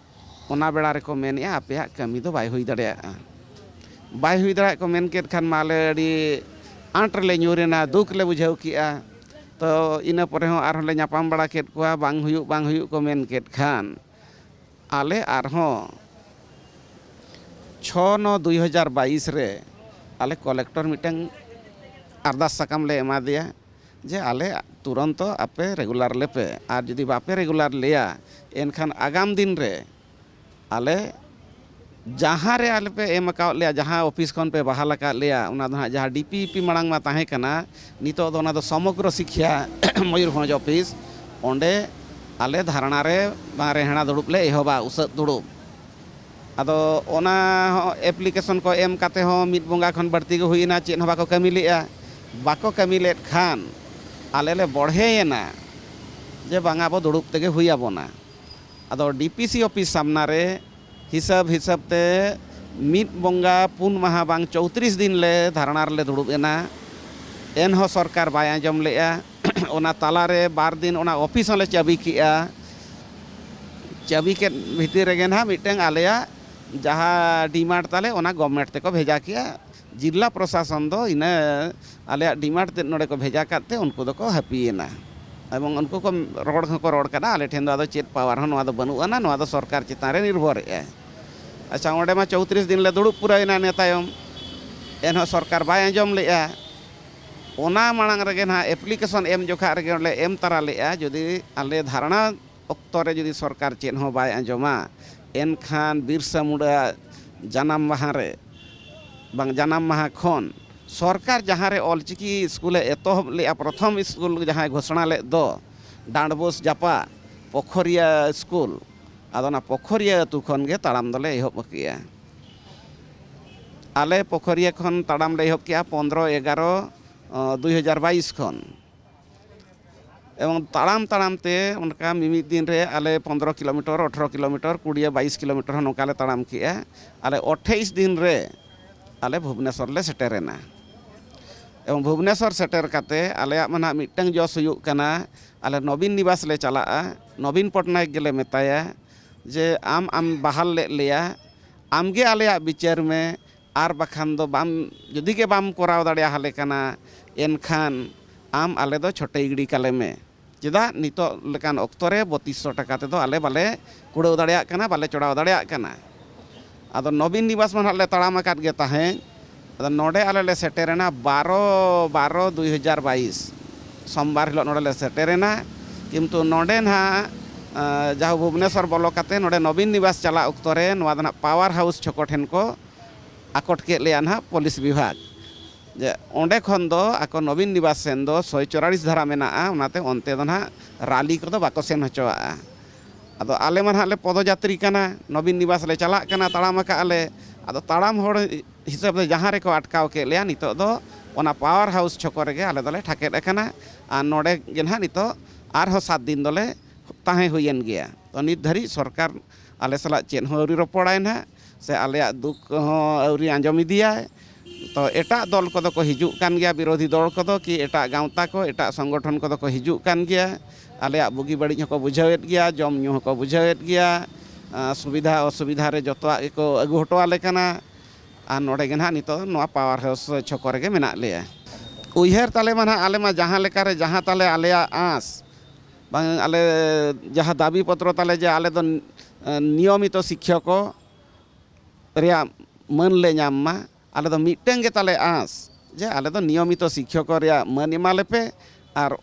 ᱚᱱᱟ ᱵᱮᱲᱟ ᱨᱮᱠᱚ ᱢᱮᱱᱮᱜᱼᱟ, "ᱟᱯᱮᱭᱟᱜ ᱠᱟᱹᱢᱤ ᱫᱚ ᱵᱟᱭ ᱦᱩᱭ ᱫᱟᱲᱮᱭᱟᱜᱼᱟ, ᱵᱟᱭ ᱦᱩᱭ ᱫᱟᱲᱮᱭᱟᱜ" ᱠᱚ ᱢᱮᱱ ᱠᱮᱫ ᱠᱷᱟᱱ ᱢᱟ ᱟᱞᱮ ᱟᱹᱰᱤ ᱟᱸᱴ ᱨᱮᱞᱮ ᱧᱩᱨ ᱮᱱᱟ, ᱫᱩᱠ ᱞᱮ ᱵᱩᱡᱷᱟᱹᱣ ᱠᱮᱜᱼᱟ᱾ ᱛᱚ ᱤᱱᱟᱹ ᱯᱚᱨᱮ ᱦᱚᱸ ᱟᱨᱦᱚᱸ ᱞᱮ ᱧᱟᱯᱟᱢ ᱵᱟᱲᱟ ᱠᱮᱫ ᱠᱚᱣᱟ, ᱵᱟᱝ ᱦᱩᱭᱩᱜ, ᱵᱟᱝ ᱦᱩᱭᱩᱜ ᱠᱚ ᱢᱮᱱ ᱠᱮᱫ ᱠᱷᱟᱱ ᱟᱞᱮ ᱟᱨᱦᱚᱸ ᱪᱷᱚ ᱱᱚ ᱫᱩᱭ ᱦᱟᱡᱟᱨ ᱵᱟᱭᱤᱥ ᱨᱮ ᱟᱞᱮ ᱠᱚᱞᱮᱠᱴᱚᱨ ᱢᱤᱫᱴᱟᱝ ᱟᱨᱫᱟᱥ ᱥᱟᱠᱟᱢ ᱞᱮ ᱮᱢᱟ ᱫᱮᱭᱟ ᱡᱮ ᱟᱞᱮ ᱛᱩᱨᱚᱱᱛᱚ ᱟᱯᱮ ᱨᱮᱜᱩᱞᱟᱨ ᱞᱮᱯᱮ, ᱟᱨ ᱡᱩᱫᱤ ᱵᱟᱯᱮ ᱨᱮᱜᱩᱞᱟᱨ ᱞᱮᱭᱟ ᱮᱱᱠᱷᱟᱱ ᱟᱜᱟᱢ ᱫᱤᱱ ᱨᱮ ᱟᱞᱮ ᱡᱟᱦᱟᱸ ᱨᱮ ᱟᱞᱮ ᱯᱮ ᱮᱢ ᱟᱠᱟᱣᱟᱫ ᱞᱮᱭᱟ, ᱡᱟᱦᱟᱸ ᱚᱯᱷᱤᱥ ᱠᱷᱚᱱ ᱯᱮ ᱵᱟᱦᱟᱞ ᱟᱠᱟᱫ ᱞᱮᱭᱟ, ᱚᱱᱟ ᱫᱚ ᱦᱟᱸᱜ ᱡᱟᱦᱟᱸ ᱰᱤ ᱯᱤ ᱤ ᱯᱤ ᱢᱟᱲᱟᱝ ᱢᱟ ᱛᱟᱦᱮᱸ ᱠᱟᱱᱟ, ᱱᱤᱛᱚᱜ ᱫᱚ ᱚᱱᱟ ᱫᱚ ᱥᱚᱢᱚᱜᱽᱨᱚ ᱥᱤᱠᱠᱷᱟ ᱢᱚᱭᱩᱨᱵᱷᱚᱸᱡᱽ ᱚᱯᱷᱤᱥ, ᱚᱸᱰᱮ ᱟᱞᱮ ᱫᱷᱟᱨᱱᱟ ᱨᱮ ᱵᱟᱝ ᱨᱮᱦᱲᱟ ᱫᱩᱲᱩᱵ ᱞᱮ ᱮᱦᱚᱵᱟ, ᱩᱥᱟᱹᱫ ᱫᱩᱲᱩᱵ᱾ ᱟᱫᱚ ᱚᱱᱟ ᱦᱚᱸ application ᱠᱚ ᱮᱢ ᱠᱟᱛᱮ ᱦᱚᱸ ᱢᱤᱫ ᱵᱚᱸᱜᱟ ᱠᱷᱚᱱ ᱵᱟᱹᱲᱛᱤ ᱜᱮ ᱦᱩᱭᱮᱱᱟ, ᱪᱮᱫ ᱦᱚᱸ ᱵᱟᱠᱚ ᱠᱟᱹᱢᱤ ᱞᱮᱫᱼᱟ᱾ ᱵᱟᱠᱚ ᱠᱟᱹᱢᱤ ᱞᱮᱫ ᱠᱷᱟᱱ ᱟᱞᱮ ᱞᱮ ᱵᱚᱲᱦᱮᱭᱮᱱᱟ ᱡᱮ ᱵᱟᱝᱟ, ᱟᱵᱚ ᱫᱩᱲᱩᱵ ᱛᱮᱜᱮ ᱦᱩᱭ ᱟᱵᱚᱱᱟ᱾ ᱟᱫᱚ D P C office ᱥᱟᱢᱱᱟ ᱨᱮ ᱦᱤᱥᱟᱹᱵ ᱦᱤᱥᱟᱹᱵ ᱛᱮ ᱢᱤᱫ ᱵᱚᱸᱜᱟ ᱯᱩᱱ ᱢᱟᱦᱟ ᱵᱟᱝ ᱪᱳᱭᱛᱨᱤᱥ ᱫᱤᱱ ᱞᱮ ᱫᱷᱟᱨᱱᱟ ᱨᱮᱞᱮ ᱫᱩᱲᱩᱵ ᱮᱱᱟ᱾ ᱮᱱᱦᱚᱸ ᱥᱚᱨᱠᱟᱨ ᱵᱟᱭ ᱟᱸᱡᱚᱢ ᱞᱮᱫᱼᱟ᱾ ᱚᱱᱟ ᱛᱟᱞᱟᱨᱮ ᱵᱟᱨ ᱫᱤᱱ ᱚᱱᱟ office ᱦᱚᱸᱞᱮ ᱪᱟᱹᱵᱤ ᱠᱮᱜᱼᱟ᱾ ᱪᱟᱹᱵᱤ ᱠᱮᱫ ᱵᱷᱤᱛᱤᱨ ᱨᱮᱜᱮ ᱱᱟᱦᱟᱜ ᱢᱤᱫᱴᱟᱝ ᱟᱞᱮᱭᱟᱜ ᱡᱟᱦᱟᱸ demand ᱛᱟᱞᱮ, ᱚᱱᱟ government ᱛᱮᱠᱚ ᱵᱷᱮᱡᱟ ᱠᱮᱜᱼᱟ᱾ ᱡᱤᱞᱟ ᱯᱨᱚᱥᱟᱥᱚᱱ ᱫᱚ ᱤᱱᱟᱹ ᱟᱞᱮᱭᱟᱜ demand ᱛᱮᱫ ᱱᱚᱰᱮ ᱠᱚ ᱵᱷᱮᱡᱟ ᱠᱟᱫ ᱛᱮ ᱩᱱᱠᱩ ᱫᱚᱠᱚ ᱦᱟᱹᱯᱤᱭᱮᱱᱟ᱾ ᱮᱵᱚᱝ ᱩᱱᱠᱩ ᱠᱚ ᱨᱚᱲ ᱦᱚᱸᱠᱚ ᱨᱚᱲ ᱠᱟᱱᱟ, ᱟᱞᱮ ᱴᱷᱮᱱ ᱫᱚ ᱟᱫᱚ ᱪᱮᱫ power ᱦᱚᱸ ᱱᱚᱣᱟ ᱫᱚ ᱵᱟᱹᱱᱩᱜ ᱟᱱᱟ, ᱱᱚᱣᱟ ᱫᱚ ᱥᱚᱨᱠᱟᱨ ᱪᱮᱛᱟᱱ ᱨᱮ ᱱᱤᱨᱵᱷᱚᱨᱮᱜᱼᱟᱭ᱾ ᱟᱪᱪᱷᱟ, ᱚᱸᱰᱮ ᱢᱟ ᱪᱳᱭᱛᱨᱤᱥ ᱫᱤᱱ ᱞᱮ ᱫᱩᱲᱩᱵ ᱯᱩᱨᱟᱹᱣᱮᱱᱟ ᱤᱱᱟᱹ ᱛᱟᱭᱚᱢ, ᱮᱱᱦᱚᱸ ᱥᱚᱨᱠᱟᱨ ᱵᱟᱭ ᱟᱸᱡᱚᱢ ᱞᱮᱫᱼᱟ᱾ ᱚᱱᱟ ᱢᱟᱲᱟᱝ ᱨᱮᱜᱮ ᱱᱟᱦᱟᱜ application ᱮᱢ ᱡᱚᱠᱷᱟᱜ ᱨᱮᱜᱮ ᱚᱸᱰᱮ ᱮᱢ ᱛᱟᱨᱟ ᱞᱮᱫᱼᱟ, ᱡᱩᱫᱤ ᱟᱞᱮ ᱫᱷᱟᱨᱱᱟ ᱚᱠᱛᱚ ᱨᱮ ᱡᱩᱫᱤ ᱥᱚᱨᱠᱟᱨ ᱪᱮᱫ ᱦᱚᱸ ᱵᱟᱭ ᱟᱸᱡᱚᱢᱟ, ᱮᱱᱠᱷᱟᱱ ᱵᱤᱨᱥᱟ ᱢᱩᱱᱰᱟ ᱡᱟᱱᱟᱢ ᱢᱟᱦᱟ ᱨᱮ, ᱵᱟᱝ, ᱡᱟᱱᱟᱢ ᱢᱟᱦᱟ ᱠᱷᱚᱱ ᱥᱚᱨᱠᱟᱨ ᱡᱟᱦᱟᱸ ᱨᱮ ᱚᱞᱪᱤᱠᱤ ᱥᱠᱩᱞᱮ ᱮᱛᱚᱦᱚᱵ ᱞᱮᱫᱼᱟ, ᱯᱨᱚᱛᱷᱚᱢ ᱥᱠᱩᱞ ᱡᱟᱦᱟᱸᱭ ᱜᱷᱳᱥᱚᱱᱟ ᱞᱮᱫ ᱫᱚ, ᱰᱟᱸᱰᱵᱳᱥ ᱡᱟᱯᱟᱜ ᱯᱚᱠᱷᱚᱨᱤᱭᱟ ᱥᱠᱩᱞ, ᱟᱫᱚ ᱚᱱᱟ ᱯᱚᱠᱷᱚᱨᱤᱭᱟᱹ ᱟᱹᱛᱩ ᱠᱷᱚᱱ ᱜᱮ ᱛᱟᱲᱟᱢ ᱫᱚᱞᱮ ᱮᱦᱚᱵ ᱠᱮᱜᱼᱟ᱾ ᱟᱞᱮ ᱯᱚᱠᱷᱚᱨᱤᱭᱟᱹ ᱠᱷᱚᱱ ᱛᱟᱲᱟᱢ ᱞᱮ ᱮᱦᱚᱵ ᱠᱮᱜᱼᱟ ᱯᱚᱱᱫᱽᱨᱚ ᱮᱜᱟᱨᱚ, ᱚ, ᱫᱩᱭ ᱦᱟᱡᱟᱨ ᱵᱟᱭᱤᱥ ᱠᱷᱚᱱ᱾ ᱮᱵᱚᱝ ᱛᱟᱲᱟᱢ ᱛᱟᱲᱟᱢ ᱛᱮ ᱚᱱᱠᱟ ᱢᱤᱢᱤᱫ ᱫᱤᱱ ᱨᱮ ᱟᱞᱮ ᱯᱚᱱᱫᱽᱨᱚ ᱠᱤᱞᱳᱢᱤᱴᱟᱨ, ᱟᱴᱷᱨᱚ ᱠᱤᱞᱳᱢᱤᱴᱟᱨ, ᱠᱩᱲᱤ ᱵᱟᱭᱤᱥ ᱠᱤᱞᱳᱢᱤᱴᱟᱨ ᱦᱚᱸ ᱱᱚᱝᱠᱟ ᱞᱮ ᱛᱟᱲᱟᱢ ᱠᱮᱜᱼᱟ᱾ ᱟᱞᱮ ᱟᱴᱷᱟᱭᱤᱥ ᱫᱤᱱ ᱨᱮ ᱟᱞᱮ ᱵᱷᱩᱵᱽᱱᱮᱥᱚᱨ ᱞᱮ ᱥᱮᱴᱮᱨᱮᱱᱟ᱾ ᱮᱵᱚᱝ ᱵᱷᱩᱵᱽᱱᱮᱥᱚᱨ ᱥᱮᱴᱮᱨ ᱠᱟᱛᱮ ᱟᱞᱮᱭᱟᱜ ᱢᱟ ᱱᱟᱦᱟᱜ ᱢᱤᱫᱴᱟᱝ ᱡᱚᱥ ᱦᱩᱭᱩᱜ ᱠᱟᱱᱟ, ᱟᱞᱮ ᱱᱚᱵᱤᱱ ᱱᱤᱵᱟᱥ ᱞᱮ ᱪᱟᱞᱟᱜᱼᱟ᱾ ᱱᱚᱵᱤᱱ ᱯᱚᱴᱱᱟᱭᱮᱠ ᱜᱮᱞᱮ ᱢᱮᱛᱟᱭᱟ ᱡᱮ, "ᱟᱢ, ᱟᱢ ᱵᱟᱦᱟᱞ ᱞᱮᱫ ᱞᱮᱭᱟ, ᱟᱢᱜᱮ ᱟᱞᱮᱭᱟᱜ ᱵᱤᱪᱟᱹᱨ ᱢᱮ, ᱟᱨ ᱵᱟᱠᱷᱟᱱ ᱫᱚ ᱵᱟᱢ, ᱡᱩᱫᱤ ᱜᱮ ᱵᱟᱢ ᱠᱚᱨᱟᱣ ᱫᱟᱲᱮᱭᱟᱞᱮ ᱠᱟᱱᱟ, ᱮᱱᱠᱷᱟᱱ ᱟᱢ ᱟᱞᱮ ᱫᱚ ᱪᱷᱚᱴᱮᱭ ᱜᱤᱰᱤ ᱠᱟᱞᱮ ᱢᱮ᱾ ᱪᱮᱫᱟᱜ ᱱᱤᱛᱚᱜ ᱞᱮᱠᱟᱱ ᱚᱠᱛᱚ ᱨᱮ ᱵᱚᱛᱤᱥ ᱥᱚ ᱴᱟᱠᱟ ᱛᱮᱫᱚ ᱟᱞᱮ ᱵᱟᱞᱮ ᱠᱩᱲᱟᱹᱣ ᱫᱟᱲᱮᱭᱟᱜ ᱠᱟᱱᱟ, ᱵᱟᱞᱮ ᱪᱚᱲᱟᱣ ᱫᱟᱲᱮᱭᱟᱜ ᱠᱟᱱᱟ?" ᱟᱫᱚ ᱱᱚᱵᱤᱱ ᱱᱤᱵᱟᱥ ᱢᱟ ᱱᱟᱦᱟᱜ ᱞᱮ ᱛᱟᱲᱟᱢ ᱟᱠᱟᱫ ᱜᱮ ᱛᱟᱦᱮᱸᱫ᱾ ᱟᱫᱚ ᱱᱚᱰᱮ ᱟᱞᱮ ᱞᱮ ᱥᱮᱴᱮᱨᱮᱱᱟ ᱵᱟᱨᱚ ᱵᱟᱨᱚ ᱫᱩᱭ ᱦᱟᱡᱟᱨ ᱵᱟᱭᱤᱥ, ᱥᱳᱢᱵᱟᱨ ᱦᱤᱞᱳᱜ ᱱᱚᱰᱮ ᱞᱮ ᱥᱮᱴᱮᱨᱮᱱᱟ᱾ ᱠᱤᱱᱛᱩ ᱱᱚᱰᱮ ᱱᱟᱦᱟᱜ, ᱟᱸ, ᱡᱟᱦᱳ ᱵᱷᱩᱵᱽᱱᱮᱥᱚᱨ ᱵᱚᱞᱚ ᱠᱟᱛᱮ ᱱᱚᱰᱮ ᱱᱚᱵᱤᱱ ᱱᱤᱵᱟᱥ ᱪᱟᱞᱟᱜ ᱚᱠᱛᱚ ᱨᱮ ᱱᱚᱣᱟ ᱫᱚ ᱱᱟᱦᱟᱜ ᱯᱟᱣᱟᱨ ᱦᱟᱣᱩᱥ ᱪᱷᱚᱠᱚ ᱴᱷᱮᱱ ᱠᱚ ᱟᱠᱚᱴ ᱠᱮᱫ ᱞᱮᱭᱟ ᱱᱟᱦᱟᱜ ᱯᱩᱞᱤᱥ ᱵᱤᱵᱷᱟᱜᱽ᱾ ᱡᱮ ᱚᱸᱰᱮ ᱠᱷᱚᱱ ᱫᱚ ᱟᱠᱚ ᱱᱚᱵᱤᱱ ᱱᱤᱵᱟᱥ ᱥᱮᱱ ᱫᱚ ᱥᱚᱭ ᱪᱩᱣᱟᱞᱤᱥ ᱫᱷᱟᱨᱟ ᱢᱮᱱᱟᱜᱼᱟ, ᱚᱱᱟᱛᱮ ᱚᱱᱛᱮ ᱫᱚ ᱱᱟᱦᱟᱜ ᱨᱟᱞᱤ ᱠᱚᱫᱚ ᱵᱟᱠᱚ ᱥᱮᱱ ᱦᱚᱪᱚᱣᱟᱜᱼᱟ᱾ ᱟᱫᱚ ᱟᱞᱮ ᱢᱟ ᱱᱟᱦᱟᱜ ᱞᱮ ᱯᱚᱫᱚᱡᱟᱛᱨᱤ ᱠᱟᱱᱟ, ᱱᱚᱵᱤᱱ ᱱᱤᱵᱟᱥ ᱞᱮ ᱪᱟᱞᱟᱜ ᱠᱟᱱᱟ, ᱛᱟᱲᱟᱢ ᱟᱠᱟᱫᱼᱟ ᱞᱮ᱾ ᱟᱫᱚ ᱛᱟᱲᱟᱢ ᱦᱚᱲ ᱦᱤᱥᱟᱹᱵ ᱛᱮ ᱡᱟᱦᱟᱸ ᱨᱮᱠᱚ ᱟᱴᱠᱟᱣ ᱠᱮᱫ ᱞᱮᱭᱟ, ᱱᱤᱛᱚᱜ ᱫᱚ ᱚᱱᱟ ᱯᱟᱣᱟᱨ ᱦᱟᱣᱩᱥ ᱪᱷᱚᱠᱚ ᱨᱮᱜᱮ ᱟᱞᱮ ᱫᱚᱞᱮ ᱴᱷᱟᱠᱮᱫ ᱟᱠᱟᱱᱟ᱾ ᱟᱨ ᱱᱚᱰᱮ ᱜᱮ ᱱᱟᱦᱟᱜ ᱱᱤᱛᱚᱜ ᱟᱨᱦᱚᱸ ᱥᱟᱛ ᱫᱤᱱ ᱫᱚᱞᱮ ᱛᱟᱦᱮᱸ ᱦᱩᱭᱮᱱ ᱜᱮᱭᱟ᱾ ᱛᱚ, ᱱᱤᱛ ᱫᱷᱟᱹᱨᱤᱡ ᱥᱚᱨᱠᱟᱨ ᱟᱞᱮ ᱥᱟᱞᱟᱜ ᱪᱮᱫ ᱦᱚᱸ ᱟᱹᱣᱨᱤ ᱨᱚᱯᱚᱲᱟᱭ ᱱᱟᱦᱟᱜ, ᱥᱮ ᱟᱞᱮᱭᱟᱜ ᱫᱩᱠ ᱦᱚᱸ ᱟᱹᱣᱨᱤ ᱟᱸᱡᱚᱢ ᱤᱫᱤᱭᱟᱭ᱾ ᱛᱚ, ᱮᱴᱟᱜ ᱫᱚᱞ ᱠᱚᱫᱚ ᱠᱚ ᱦᱤᱡᱩᱜ ᱠᱟᱱ ᱜᱮᱭᱟ, ᱵᱤᱨᱳᱫᱷᱤ ᱫᱚᱞ ᱠᱚᱫᱚ ᱠᱤ ᱮᱴᱟᱜ ᱜᱟᱶᱛᱟ ᱠᱚ, ᱮᱴᱟᱜ ᱥᱚᱝᱜᱚᱴᱷᱚᱱ ᱠᱚᱫᱚ ᱠᱚ ᱦᱤᱡᱩᱜ ᱠᱟᱱ ᱜᱮᱭᱟ᱾ ᱟᱞᱮᱭᱟᱜ ᱵᱩᱜᱤ ᱵᱟᱹᱲᱤᱡ ᱦᱚᱸᱠᱚ ᱵᱩᱡᱷᱟᱹᱣᱮᱫ ᱜᱮᱭᱟ, ᱡᱚᱢ ᱧᱩ ᱦᱚᱸᱠᱚ ᱵᱩᱡᱷᱟᱹᱣᱮᱫ ᱜᱮᱭᱟ᱾ ᱟᱸ, ᱥᱩᱵᱤᱫᱷᱟ ᱚᱥᱩᱵᱤᱫᱷᱟ ᱨᱮ ᱡᱚᱛᱚᱣᱟᱜ ᱜᱮᱠᱚ ᱟᱹᱜᱩ ᱦᱚᱴᱚ ᱟᱞᱮ ᱠᱟᱱᱟ᱾ ᱟᱨ ᱱᱚᱰᱮ ᱜᱮ ᱱᱟᱦᱟᱜ ᱱᱤᱛᱚᱜ ᱱᱚᱣᱟ ᱯᱟᱣᱟᱨ ᱦᱟᱣᱩᱥ ᱪᱷᱚᱠᱚ ᱨᱮᱜᱮ ᱢᱮᱱᱟᱜ ᱞᱮᱭᱟ᱾ ᱩᱭᱦᱟᱹᱨ ᱛᱟᱞᱮ ᱢᱟ ᱱᱟᱦᱟᱜ, ᱟᱞᱮ ᱢᱟ ᱡᱟᱦᱟᱸ ᱞᱮᱠᱟᱨᱮ ᱡᱟᱦᱟᱸ ᱛᱟᱞᱮ ᱟᱞᱮᱭᱟᱜ ᱟᱸᱥ, ᱵᱟᱝ, ᱟᱞᱮ ᱡᱟᱦᱟᱸ ᱫᱟᱵᱤ ᱯᱚᱛᱨᱚ ᱛᱟᱞᱮ ᱡᱮ ᱟᱞᱮ ᱫᱚ, ᱮ, ᱱᱤᱭᱚᱢᱤᱛᱚ ᱥᱤᱠᱠᱷᱚᱠᱚ ᱨᱮᱭᱟᱜ ᱢᱟᱹᱱ ᱞᱮ ᱧᱟᱢ ᱢᱟ, ᱟᱞᱮ ᱫᱚ ᱢᱤᱫᱴᱟᱝ ᱜᱮ ᱛᱟᱞᱮ ᱟᱸᱥ ᱡᱮ ᱟᱞᱮ ᱫᱚ ᱱᱤᱭᱚᱢᱤᱛᱚ ᱥᱤᱠᱠᱷᱚᱠᱚ ᱨᱮᱭᱟᱜ ᱢᱟᱹᱱ ᱮᱢᱟ ᱞᱮᱯᱮ, ᱟᱨ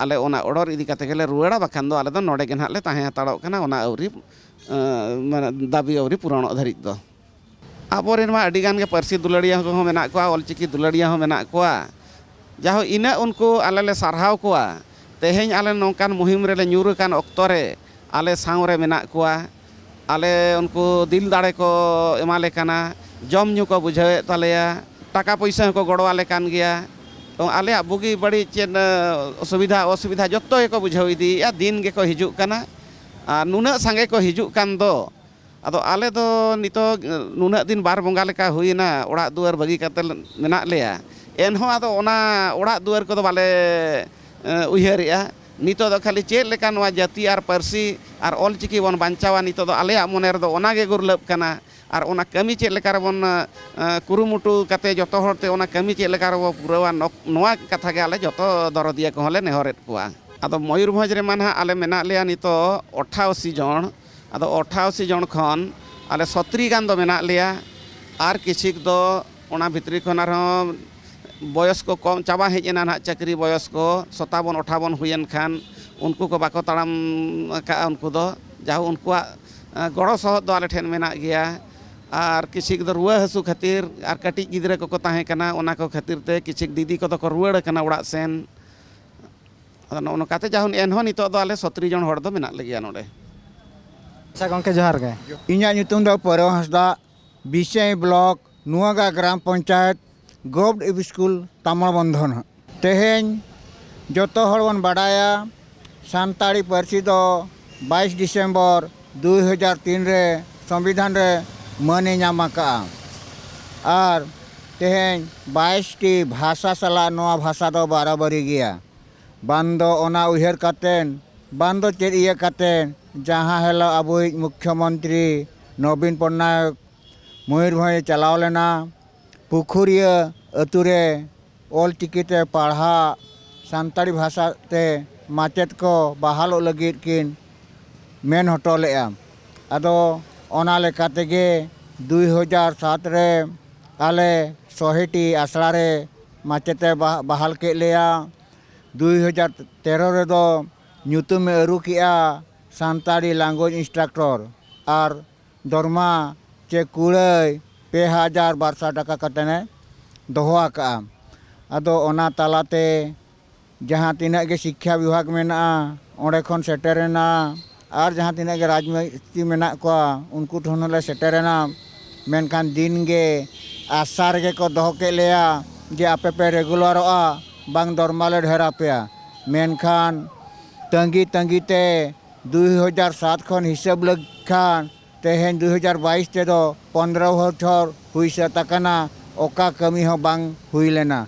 ᱟᱞᱮ ᱚᱱᱟ ᱚᱰᱚᱨ ᱤᱫᱤ ᱠᱟᱛᱮ ᱜᱮᱞᱮ ᱨᱩᱣᱟᱹᱲᱟ, ᱵᱟᱠᱷᱟᱱ ᱫᱚ ᱟᱞᱮ ᱫᱚ ᱱᱚᱰᱮ ᱜᱮ ᱱᱟᱦᱟᱜ ᱞᱮ ᱛᱟᱦᱮᱸ ᱦᱟᱛᱟᱲᱚᱜ ᱠᱟᱱᱟ, ᱚᱱᱟ ᱟᱹᱣᱨᱤ, ᱮ, ᱢᱟᱱᱮ ᱫᱟᱹᱵᱤ ᱟᱹᱣᱨᱤ ᱯᱩᱨᱚᱱᱚᱜ ᱫᱷᱟᱹᱨᱤᱡ ᱫᱚ᱾ ᱟᱵᱚᱨᱮᱱ ᱢᱟ ᱟᱹᱰᱤ ᱜᱟᱱ ᱜᱮ ᱯᱟᱹᱨᱥᱤ ᱫᱩᱞᱟᱹᱲᱤᱭᱟᱹ ᱠᱚᱦᱚᱸ ᱢᱮᱱᱟᱜ ᱠᱚᱣᱟ, ᱚᱞᱪᱤᱠᱤ ᱫᱩᱞᱟᱹᱲᱤᱭᱟᱹ ᱦᱚᱸ ᱢᱮᱱᱟᱜ ᱠᱚᱣᱟ᱾ ᱡᱟᱭᱦᱳᱠ, ᱤᱱᱟᱹᱜ ᱩᱱᱠᱩ ᱟᱞᱮ ᱞᱮ ᱥᱟᱨᱦᱟᱣ ᱠᱚᱣᱟ᱾ ᱛᱮᱦᱮᱧ ᱟᱞᱮ ᱱᱚᱝᱠᱟᱱ ᱢᱩᱦᱤᱢ ᱨᱮᱞᱮ ᱧᱩᱨ ᱟᱠᱟᱱ ᱚᱠᱛᱚ ᱨᱮ ᱟᱞᱮ ᱥᱟᱶ ᱨᱮ ᱢᱮᱱᱟᱜ ᱠᱚᱣᱟ᱾ ᱟᱞᱮ ᱩᱱᱠᱩ ᱫᱤᱞ ᱫᱟᱲᱮ ᱠᱚ ᱮᱢᱟ ᱞᱮ ᱠᱟᱱᱟ, ᱡᱚᱢ ᱧᱩ ᱠᱚ ᱵᱩᱡᱷᱟᱹᱣᱮᱫ ᱛᱟᱞᱮᱭᱟ, ᱴᱟᱠᱟ ᱯᱩᱭᱥᱟᱹ ᱦᱚᱸᱠᱚ ᱜᱚᱲᱚ ᱟᱞᱮ ᱠᱟᱱ ᱜᱮᱭᱟ᱾ ᱛᱚ, ᱟᱞᱮᱭᱟᱜ ᱵᱩᱜᱤ ᱵᱟᱹᱲᱤᱡ ᱪᱮᱫ, ᱮ, ᱥᱩᱵᱤᱫᱷᱟ ᱚᱥᱩᱵᱤᱫᱷᱟ ᱡᱚᱛᱚ ᱜᱮᱠᱚ ᱵᱩᱡᱷᱟᱹᱣ ᱤᱫᱤᱭᱮᱫᱼᱟ, ᱫᱤᱱ ᱜᱮᱠᱚ ᱦᱤᱡᱩᱜ ᱠᱟᱱᱟ᱾ ᱟᱨ ᱱᱩᱱᱟᱹᱜ ᱥᱟᱸᱜᱮ ᱠᱚ ᱦᱤᱡᱩᱜ ᱠᱟᱱ ᱫᱚ, ᱟᱫᱚ ᱟᱞᱮ ᱫᱚ ᱱᱤᱛᱚᱜ, ᱮ, ᱱᱩᱱᱟᱹᱜ ᱫᱤᱱ ᱵᱟᱨ ᱵᱚᱸᱜᱟ ᱞᱮᱠᱟ ᱦᱩᱭᱮᱱᱟ ᱚᱲᱟᱜ ᱫᱩᱣᱟᱹᱨ ᱵᱟᱹᱜᱤ ᱠᱟᱛᱮ ᱢᱮᱱᱟᱜ ᱞᱮᱭᱟ᱾ ᱮᱱᱦᱚᱸ ᱟᱫᱚ ᱚᱱᱟ ᱚᱲᱟᱜ ᱫᱩᱣᱟᱹᱨ ᱠᱚᱫᱚ ᱵᱟᱞᱮ, ᱮ, ᱩᱭᱦᱟᱹᱨᱮᱜᱼᱟ᱾ ᱱᱤᱛᱚᱜ ᱫᱚ ᱠᱷᱟᱹᱞᱤ ᱪᱮᱫ ᱞᱮᱠᱟ ᱱᱚᱣᱟ ᱡᱟᱹᱛᱤ ᱟᱨ ᱯᱟᱹᱨᱥᱤ ᱟᱨ ᱚᱞᱪᱤᱠᱤ ᱵᱚᱱ ᱵᱟᱧᱪᱟᱣᱟ, ᱱᱤᱛᱚᱜ ᱫᱚ ᱟᱞᱮᱭᱟᱜ ᱢᱚᱱᱮ ᱨᱮᱫᱚ ᱚᱱᱟ ᱜᱮ ᱜᱩᱨᱞᱟᱹᱵ ᱠᱟᱱᱟ᱾ ᱟᱨ ᱚᱱᱟ ᱠᱟᱹᱢᱤ ᱪᱮᱫ ᱞᱮᱠᱟ ᱨᱮᱵᱚᱱ, ᱮ, ᱠᱩᱨᱩᱢᱩᱴᱩ ᱠᱟᱛᱮ ᱡᱚᱛᱚ ᱦᱚᱲ ᱛᱮ ᱚᱱᱟ ᱠᱟᱹᱢᱤ ᱪᱮᱫ ᱞᱮᱠᱟ ᱨᱮᱵᱚ ᱯᱩᱨᱟᱹᱣᱟ, ᱱᱚᱠ-, ᱱᱚᱣᱟ ᱠᱟᱛᱷᱟ ᱜᱮ ᱟᱞᱮ ᱡᱚᱛᱚ ᱫᱚᱨᱚᱫᱤᱭᱟᱹ ᱠᱚᱦᱚᱸ ᱞᱮ ᱱᱮᱦᱚᱨᱮᱫ ᱠᱚᱣᱟ᱾ ᱟᱫᱚ ᱢᱚᱭᱩᱨᱵᱷᱚᱸᱡᱽ ᱨᱮᱢᱟ ᱱᱟᱦᱟᱜ ᱟᱞᱮ ᱢᱮᱱᱟᱜ ᱞᱮᱭᱟ ᱱᱤᱛᱚᱜ ᱟᱴᱷᱟᱥᱤ ᱡᱚᱱ᱾ ᱟᱫᱚ ᱟᱴᱷᱟᱥᱤ ᱡᱚᱱ ᱠᱷᱚᱱ ᱟᱞᱮ ᱥᱚᱛᱨᱤ ᱜᱟᱱ ᱫᱚ ᱢᱮᱱᱟᱜ ᱞᱮᱭᱟ, ᱟᱨ ᱠᱤᱪᱷᱤᱠ ᱫᱚ ᱚᱱᱟ ᱵᱷᱤᱛᱨᱤ ᱠᱷᱚᱱ ᱟᱨᱦᱚᱸ ᱵᱚᱭᱚᱥ ᱠᱚ ᱠᱚᱢ ᱪᱟᱵᱟ ᱦᱮᱡ ᱮᱱᱟ ᱱᱟᱦᱟᱜ, ᱪᱟᱹᱠᱨᱤ ᱵᱚᱭᱚᱥ ᱠᱚ ᱥᱚᱛᱟᱵᱚᱱ ᱟᱴᱷᱟᱵᱚᱱ ᱦᱩᱭᱮᱱ ᱠᱷᱟᱱ ᱩᱱᱠᱩ ᱠᱚ ᱵᱟᱠᱚ ᱛᱟᱲᱟᱢ ᱟᱠᱟᱫᱼᱟ᱾ ᱩᱱᱠᱩ ᱫᱚ ᱡᱟᱦᱳ ᱩᱱᱠᱩᱣᱟᱜ, ᱮ, ᱜᱚᱲᱚ ᱥᱚᱦᱚᱫ ᱫᱚ ᱟᱞᱮ ᱴᱷᱮᱱ ᱢᱮᱱᱟᱜ ᱜᱮᱭᱟ᱾ ᱟᱨ ᱠᱤᱪᱷᱤᱠ ᱫᱚ ᱨᱩᱣᱟᱹ ᱦᱟᱹᱥᱩ ᱠᱷᱟᱹᱛᱤᱨ, ᱟᱨ ᱠᱟᱹᱴᱤᱡ ᱜᱤᱫᱽᱨᱟᱹ ᱠᱚᱠᱚ ᱛᱟᱦᱮᱸ ᱠᱟᱱᱟ, ᱚᱱᱟ ᱠᱚ ᱠᱷᱟᱹᱛᱤᱨ ᱛᱮ ᱠᱤᱪᱷᱤᱠ ᱫᱤᱫᱤ ᱠᱚᱫᱚ ᱠᱚ ᱨᱩᱣᱟᱹᱲ ᱟᱠᱟᱱᱟ ᱚᱲᱟᱜ ᱥᱮᱱ᱾ ᱟᱫᱚ ᱱᱚᱜᱼᱚ ᱱᱚᱝᱠᱟᱛᱮ ᱡᱟᱦᱳ ᱮᱱᱦᱚᱸ ᱱᱤᱛᱚᱜ ᱫᱚ ᱟᱞᱮ ᱥᱚᱛᱨᱤ ᱡᱚᱱ ᱦᱚᱲ ᱫᱚ ᱢᱮᱱᱟᱜ ᱞᱮᱜᱮᱭᱟ ᱱᱚᱰᱮ᱾ ᱟᱪᱪᱷᱟ ᱜᱚᱢᱠᱮ, ᱡᱚᱦᱟᱨ ᱜᱮ᱾ ᱤᱧᱟᱹᱜ ᱧᱩᱛᱩᱢ ᱫᱚ ᱯᱟᱹᱨᱣᱟᱹ ᱦᱟᱸᱥᱫᱟ, ᱵᱤᱥᱟᱹᱭ ᱵᱞᱚᱠ, ᱱᱚᱣᱟᱜᱟ ᱜᱨᱟᱢ ᱯᱚᱧᱪᱟᱭᱮᱛ, ᱜᱚᱵᱷᱴ ᱤᱵ ᱥᱠᱩᱞ, ᱛᱟᱢᱚᱲ ᱵᱚᱱᱫᱷᱚᱱ᱾ ᱛᱮᱦᱮᱧ ᱡᱚᱛᱚ ᱦᱚᱲ ᱵᱚᱱ ᱵᱟᱰᱟᱭᱟ, ᱥᱟᱱᱛᱟᱲᱤ ᱯᱟᱹᱨᱥᱤ ᱫᱚ ᱵᱟᱭᱤᱥ ᱰᱤᱥᱮᱢᱵᱚᱨ ᱫᱩ ᱦᱟᱡᱟᱨ ᱛᱤᱱ ᱨᱮ ᱥᱚᱝᱵᱤᱫᱷᱟᱱ ᱨᱮ ᱢᱟᱹᱱᱮ ᱧᱟᱢ ᱟᱠᱟᱫᱼᱟ᱾ ᱟᱨ ᱛᱮᱦᱮᱧ ᱵᱟᱭᱤᱥ ᱴᱤ ᱵᱷᱟᱥᱟ ᱥᱟᱞᱟᱜ ᱱᱚᱣᱟ ᱵᱷᱟᱥᱟ ᱫᱚ ᱵᱟᱨᱟᱵᱟᱨᱤ ᱜᱮᱭᱟ᱾ ᱵᱟᱝ ᱫᱚ ᱚᱱᱟ ᱩᱭᱦᱟᱹᱨ ᱠᱟᱛᱮᱱ, ᱵᱟᱝ ᱫᱚ ᱪᱮᱫ ᱤᱭᱟᱹ ᱠᱟᱛᱮᱱ, ᱡᱟᱦᱟᱸ ᱦᱤᱞᱳᱜ ᱟᱵᱚᱭᱤᱡ ᱢᱩᱠᱷᱭᱚᱢᱚᱱᱛᱨᱤ ᱱᱚᱵᱤᱱ ᱯᱚᱴᱱᱟᱭᱚᱠ ᱢᱚᱭᱩᱨᱵᱷᱚᱸᱡᱽ ᱪᱟᱞᱟᱣ ᱞᱮᱱᱟ, ᱯᱩᱠᱷᱩᱨᱤᱭᱟᱹ ᱟᱹᱛᱩ ᱨᱮ ᱚᱞ ᱪᱤᱠᱤ ᱛᱮ ᱯᱟᱲᱦᱟᱜ, ᱥᱟᱱᱛᱟᱲᱤ ᱵᱷᱟᱥᱟ ᱛᱮ ᱢᱟᱪᱮᱫ ᱠᱚ ᱵᱟᱦᱟᱞᱚᱜ ᱞᱟᱹᱜᱤᱫ ᱠᱤᱱ ᱢᱮᱱ ᱦᱚᱴᱚ ᱞᱮᱫᱼᱟ᱾ ᱟᱫᱚ ᱚᱱᱟ ᱞᱮᱠᱟ ᱛᱮᱜᱮ ᱫᱩᱭ ᱦᱟᱡᱟᱨ ᱥᱟᱛ ᱨᱮ ᱟᱞᱮ ᱥᱚᱦᱮᱴᱤ ᱟᱥᱲᱟ ᱨᱮ ᱢᱟᱪᱮᱛᱮ ᱵᱟ-, ᱵᱟᱦᱟᱞ ᱠᱮᱫ ᱞᱮᱭᱟ᱾ ᱫᱩᱭ ᱦᱟᱡᱟᱨ ᱛᱮᱨᱚ ᱨᱮᱫᱚ ᱧᱩᱛᱩᱢᱮ ᱟᱹᱨᱩ ᱠᱮᱜᱼᱟ ᱥᱟᱱᱛᱟᱲᱤ language instructor, ᱟᱨ ᱫᱚᱨᱢᱟ ᱪᱮ ᱠᱩᱲᱟᱹᱭ ᱯᱮ ᱦᱟᱡᱟᱨ ᱵᱟᱨ ᱥᱟᱭ ᱴᱟᱠᱟ ᱠᱟᱛᱮᱱᱮ ᱫᱚᱦᱚ ᱟᱠᱟᱜᱼᱟ᱾ ᱟᱫᱚ ᱚᱱᱟ ᱛᱟᱞᱟᱛᱮ ᱡᱟᱦᱟᱸ ᱛᱤᱱᱟᱹᱜ ᱜᱮ ᱥᱤᱠᱠᱷᱟ ᱵᱤᱵᱷᱟᱜᱽ ᱢᱮᱱᱟᱜᱼᱟ, ᱚᱸᱰᱮ ᱠᱷᱚᱱ ᱥᱮᱴᱮᱨᱮᱱᱟ, ᱟᱨ ᱡᱟᱦᱟᱸ ᱛᱤᱱᱟᱹᱜ ᱜᱮ ᱨᱟᱡᱽᱢᱤᱥᱛᱨᱤ ᱢᱮᱱᱟᱜ ᱠᱚᱣᱟ, ᱩᱱᱠᱩ ᱴᱷᱮᱱ ᱦᱚᱸᱞᱮ ᱥᱮᱴᱮᱨᱮᱱᱟ᱾ ᱢᱮᱱᱠᱷᱟᱱ ᱫᱤᱱ ᱜᱮ ᱟᱥᱟ ᱨᱮᱜᱮ ᱠᱚ ᱫᱚᱦᱚ ᱠᱮᱫ ᱞᱮᱭᱟ ᱡᱮ ᱟᱯᱮ ᱯᱮ ᱨᱮᱜᱩᱞᱟᱨᱚᱜᱼᱟ, ᱵᱟᱝ ᱫᱚᱨᱢᱟ ᱞᱮ ᱰᱷᱮᱨ ᱟᱯᱮᱭᱟ᱾ ᱢᱮᱱᱠᱷᱟᱱ ᱛᱟᱺᱜᱤ ᱛᱟᱺᱜᱤ ᱛᱮ ᱫᱩᱭ ᱦᱟᱡᱟᱨ ᱥᱟᱛ ᱠᱷᱚᱱ ᱦᱤᱥᱟᱹᱵ ᱞᱮᱠᱷᱟᱱ ᱛᱮᱦᱮᱧ ᱫᱩᱭ ᱦᱟᱡᱟᱨ ᱵᱟᱭᱤᱥ ᱛᱮᱫᱚ ᱯᱚᱱᱫᱽᱨᱚ ᱵᱚᱪᱷᱚᱨ ᱦᱩᱭ ᱥᱟᱹᱛ ᱟᱠᱟᱱᱟ, ᱚᱠᱟ ᱠᱟᱹᱢᱤ ᱦᱚᱸ ᱵᱟᱝ ᱦᱩᱭ ᱞᱮᱱᱟ᱾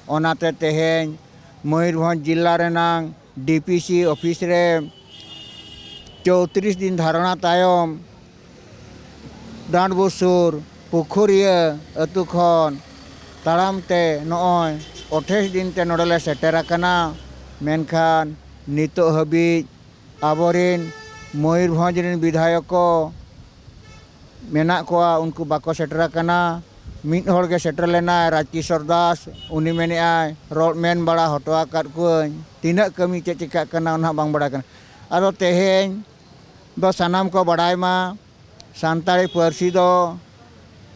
ᱚᱱᱟᱛᱮ ᱛᱮᱦᱮᱧ ᱢᱚᱭᱩᱨᱵᱷᱚᱸᱡᱽ ᱡᱤᱞᱟ ᱨᱮᱱᱟᱝ ᱰᱤ ᱯᱤ ᱥᱤ ᱚᱯᱷᱤᱥ ᱨᱮ ᱪᱳᱭᱛᱨᱤᱥ ᱫᱤᱱ ᱫᱷᱟᱨᱱᱟ ᱛᱟᱭᱚᱢ ᱰᱟᱸᱰᱵᱩᱥᱩᱨ ᱯᱩᱠᱷᱩᱨᱤᱭᱟᱹ ᱟᱹᱛᱩ ᱠᱷᱚᱱ ᱛᱟᱲᱟᱢ ᱛᱮ ᱱᱚᱜᱼᱚᱭ ᱟᱴᱷᱟᱥ ᱫᱤᱱ ᱛᱮ ᱱᱚᱰᱮ ᱞᱮ ᱥᱮᱴᱮᱨ ᱟᱠᱟᱱᱟ᱾ ᱢᱮᱱᱠᱷᱟᱱ ᱱᱤᱛᱚᱜ ᱦᱟᱹᱵᱤᱡ ᱟᱵᱚᱨᱮᱱ ᱢᱚᱭᱩᱨᱵᱷᱚᱸᱡᱽ ᱨᱮᱱ ᱵᱤᱫᱷᱟᱭᱚᱠ ᱠᱚ ᱢᱮᱱᱟᱜ ᱠᱚᱣᱟ, ᱩᱱᱠᱩ ᱵᱟᱠᱚ ᱥᱮᱴᱮᱨ ᱟᱠᱟᱱᱟ᱾ ᱢᱤᱫ ᱦᱚᱲ ᱜᱮ ᱥᱮᱴᱮᱨ ᱞᱮᱱᱟᱭ, ᱨᱟᱡᱽᱠᱤᱥᱳᱨ ᱫᱟᱥ, ᱩᱱᱤ ᱢᱮᱱᱮᱫᱼᱟᱭ, "ᱨᱚᱲ ᱢᱮᱱ ᱵᱟᱲᱟ ᱦᱚᱴᱚ ᱟᱠᱟᱫ ᱠᱚᱣᱟᱹᱧ, ᱛᱤᱱᱟᱹᱜ ᱠᱟᱹᱢᱤ ᱪᱮᱫ ᱪᱤᱠᱟᱹᱜ ᱠᱟᱱᱟ ᱚᱱᱟ ᱦᱚᱸ ᱵᱟᱝ ᱵᱟᱲᱟᱭ ᱠᱟᱱᱟ᱾" ᱟᱫᱚ ᱛᱮᱦᱮᱧ ᱫᱚ ᱥᱟᱱᱟᱢ ᱠᱚ ᱵᱟᱲᱟᱭ ᱢᱟ, ᱥᱟᱱᱛᱟᱲᱤ ᱯᱟᱹᱨᱥᱤ ᱫᱚ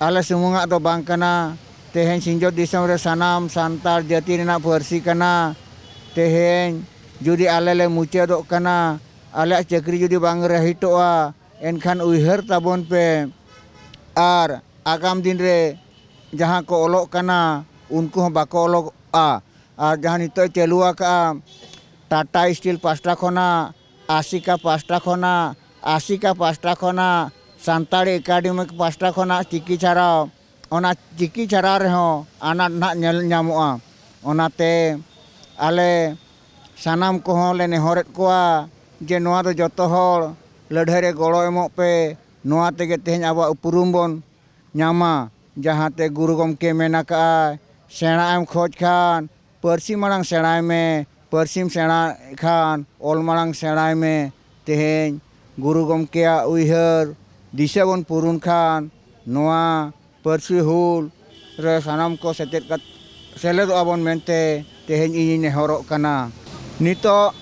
ᱟᱞᱮ ᱥᱩᱢᱩᱝᱟᱜ ᱫᱚ ᱵᱟᱝ ᱠᱟᱱᱟ᱾ ᱛᱮᱦᱮᱧ ᱥᱤᱧᱚᱛ ᱫᱤᱥᱚᱢ ᱨᱮ ᱥᱟᱱᱟᱢ ᱥᱟᱱᱛᱟᱲ ᱡᱟᱹᱛᱤ ᱨᱮᱱᱟᱜ ᱯᱟᱹᱨᱥᱤ ᱠᱟᱱᱟ᱾ ᱛᱮᱦᱮᱧ ᱡᱩᱫᱤ ᱟᱞᱮ ᱞᱮ ᱢᱩᱪᱟᱹᱫᱚᱜ ᱠᱟᱱᱟ, ᱟᱞᱮᱭᱟᱜ ᱪᱟᱹᱠᱨᱤ ᱡᱩᱫᱤ ᱵᱟᱝ ᱨᱟᱹᱦᱤᱴᱚᱜᱼᱟ, ᱮᱱᱠᱷᱟᱱ ᱩᱭᱦᱟᱹᱨ ᱛᱟᱵᱚᱱ ᱯᱮ᱾ ᱟᱨ ᱟᱜᱟᱢ ᱫᱤᱱ ᱨᱮ ᱡᱟᱦᱟᱸ ᱠᱚ ᱚᱞᱚᱜ ᱠᱟᱱᱟ, ᱩᱱᱠᱩ ᱦᱚᱸ ᱵᱟᱠᱚ ᱚᱞᱚᱜᱚᱜᱼᱟ᱾ ᱟᱨ ᱡᱟᱦᱟᱸ ᱱᱤᱛᱚᱜ ᱪᱟᱹᱞᱩ ᱟᱠᱟᱫᱼᱟ, ᱴᱟᱴᱟ ᱥᱴᱤᱞ ᱯᱟᱥᱴᱟ ᱠᱷᱚᱱᱟᱜ, ᱟᱥᱤᱠᱟ ᱯᱟᱥᱴᱟ ᱠᱷᱚᱱᱟᱜ, ᱟᱥᱤᱠᱟ ᱯᱟᱥᱴᱟ ᱠᱷᱚᱱᱟᱜ, ᱥᱟᱱᱛᱟᱲᱤ ᱮᱠᱟᱰᱮᱢᱤ ᱯᱟᱥᱴᱟ ᱠᱷᱚᱱᱟᱜ ᱪᱤᱠᱤ ᱪᱷᱟᱨᱟᱣ, ᱚᱱᱟ ᱪᱤᱠᱤ ᱪᱷᱟᱨᱟᱣ ᱨᱮᱦᱚᱸ ᱟᱱᱟᱴ ᱱᱟᱦᱟᱜ ᱧᱮᱞ ᱧᱟᱢᱚᱜᱼᱟ᱾ ᱚᱱᱟᱛᱮ ᱟᱞᱮ ᱥᱟᱱᱟᱢ ᱠᱚᱦᱚᱸ ᱞᱮ ᱱᱮᱦᱚᱨᱮᱫ ᱠᱚᱣᱟ ᱡᱮ ᱱᱚᱣᱟ ᱫᱚ ᱡᱚᱛᱚ ᱦᱚᱲ ᱞᱟᱹᱲᱦᱟᱹᱭ ᱨᱮ ᱜᱚᱲᱚ ᱮᱢᱚᱜ ᱯᱮ᱾ ᱱᱚᱣᱟ ᱛᱮᱜᱮ ᱛᱮᱦᱮᱧ ᱟᱵᱚᱣᱟᱜ ᱩᱯᱨᱩᱢ ᱵᱚᱱ ᱧᱟᱢᱟ᱾ ᱡᱟᱦᱟᱸᱛᱮ ᱜᱩᱨᱩ ᱜᱚᱢᱠᱮ ᱢᱮᱱ ᱟᱠᱟᱫᱼᱟᱭ, "ᱥᱮᱬᱟᱜ ᱮᱢ ᱠᱷᱚᱡᱽ ᱠᱷᱟᱱ ᱯᱟᱹᱨᱥᱤ ᱢᱟᱲᱟᱝ ᱥᱮᱬᱟᱭ ᱢᱮ, ᱯᱟᱹᱨᱥᱤᱢ ᱥᱮᱬᱟᱭ ᱠᱷᱟᱱ ᱚᱞ ᱢᱟᱲᱟᱝ ᱥᱮᱬᱟᱭ ᱢᱮ᱾" ᱛᱮᱦᱮᱧ ᱜᱩᱨᱩ ᱜᱚᱢᱠᱮᱭᱟᱜ ᱩᱭᱦᱟᱹᱨ ᱫᱤᱥᱟᱹ ᱵᱚᱱ ᱯᱩᱨᱩᱱ ᱠᱷᱟᱱ ᱱᱚᱣᱟ ᱯᱟᱹᱨᱥᱤ ᱦᱩᱞ ᱨᱮ ᱥᱟᱱᱟᱢ ᱠᱚ ᱥᱮᱪᱮᱫ ᱠᱟᱛ-, ᱥᱮᱞᱮᱫᱚᱜ ᱟᱵᱚᱱ ᱢᱮᱱᱛᱮ ᱛᱮᱦᱮᱧ ᱤᱧᱤᱧ ᱱᱮᱦᱚᱨᱚᱜ ᱠᱟᱱᱟ᱾ ᱱᱤᱛᱚᱜ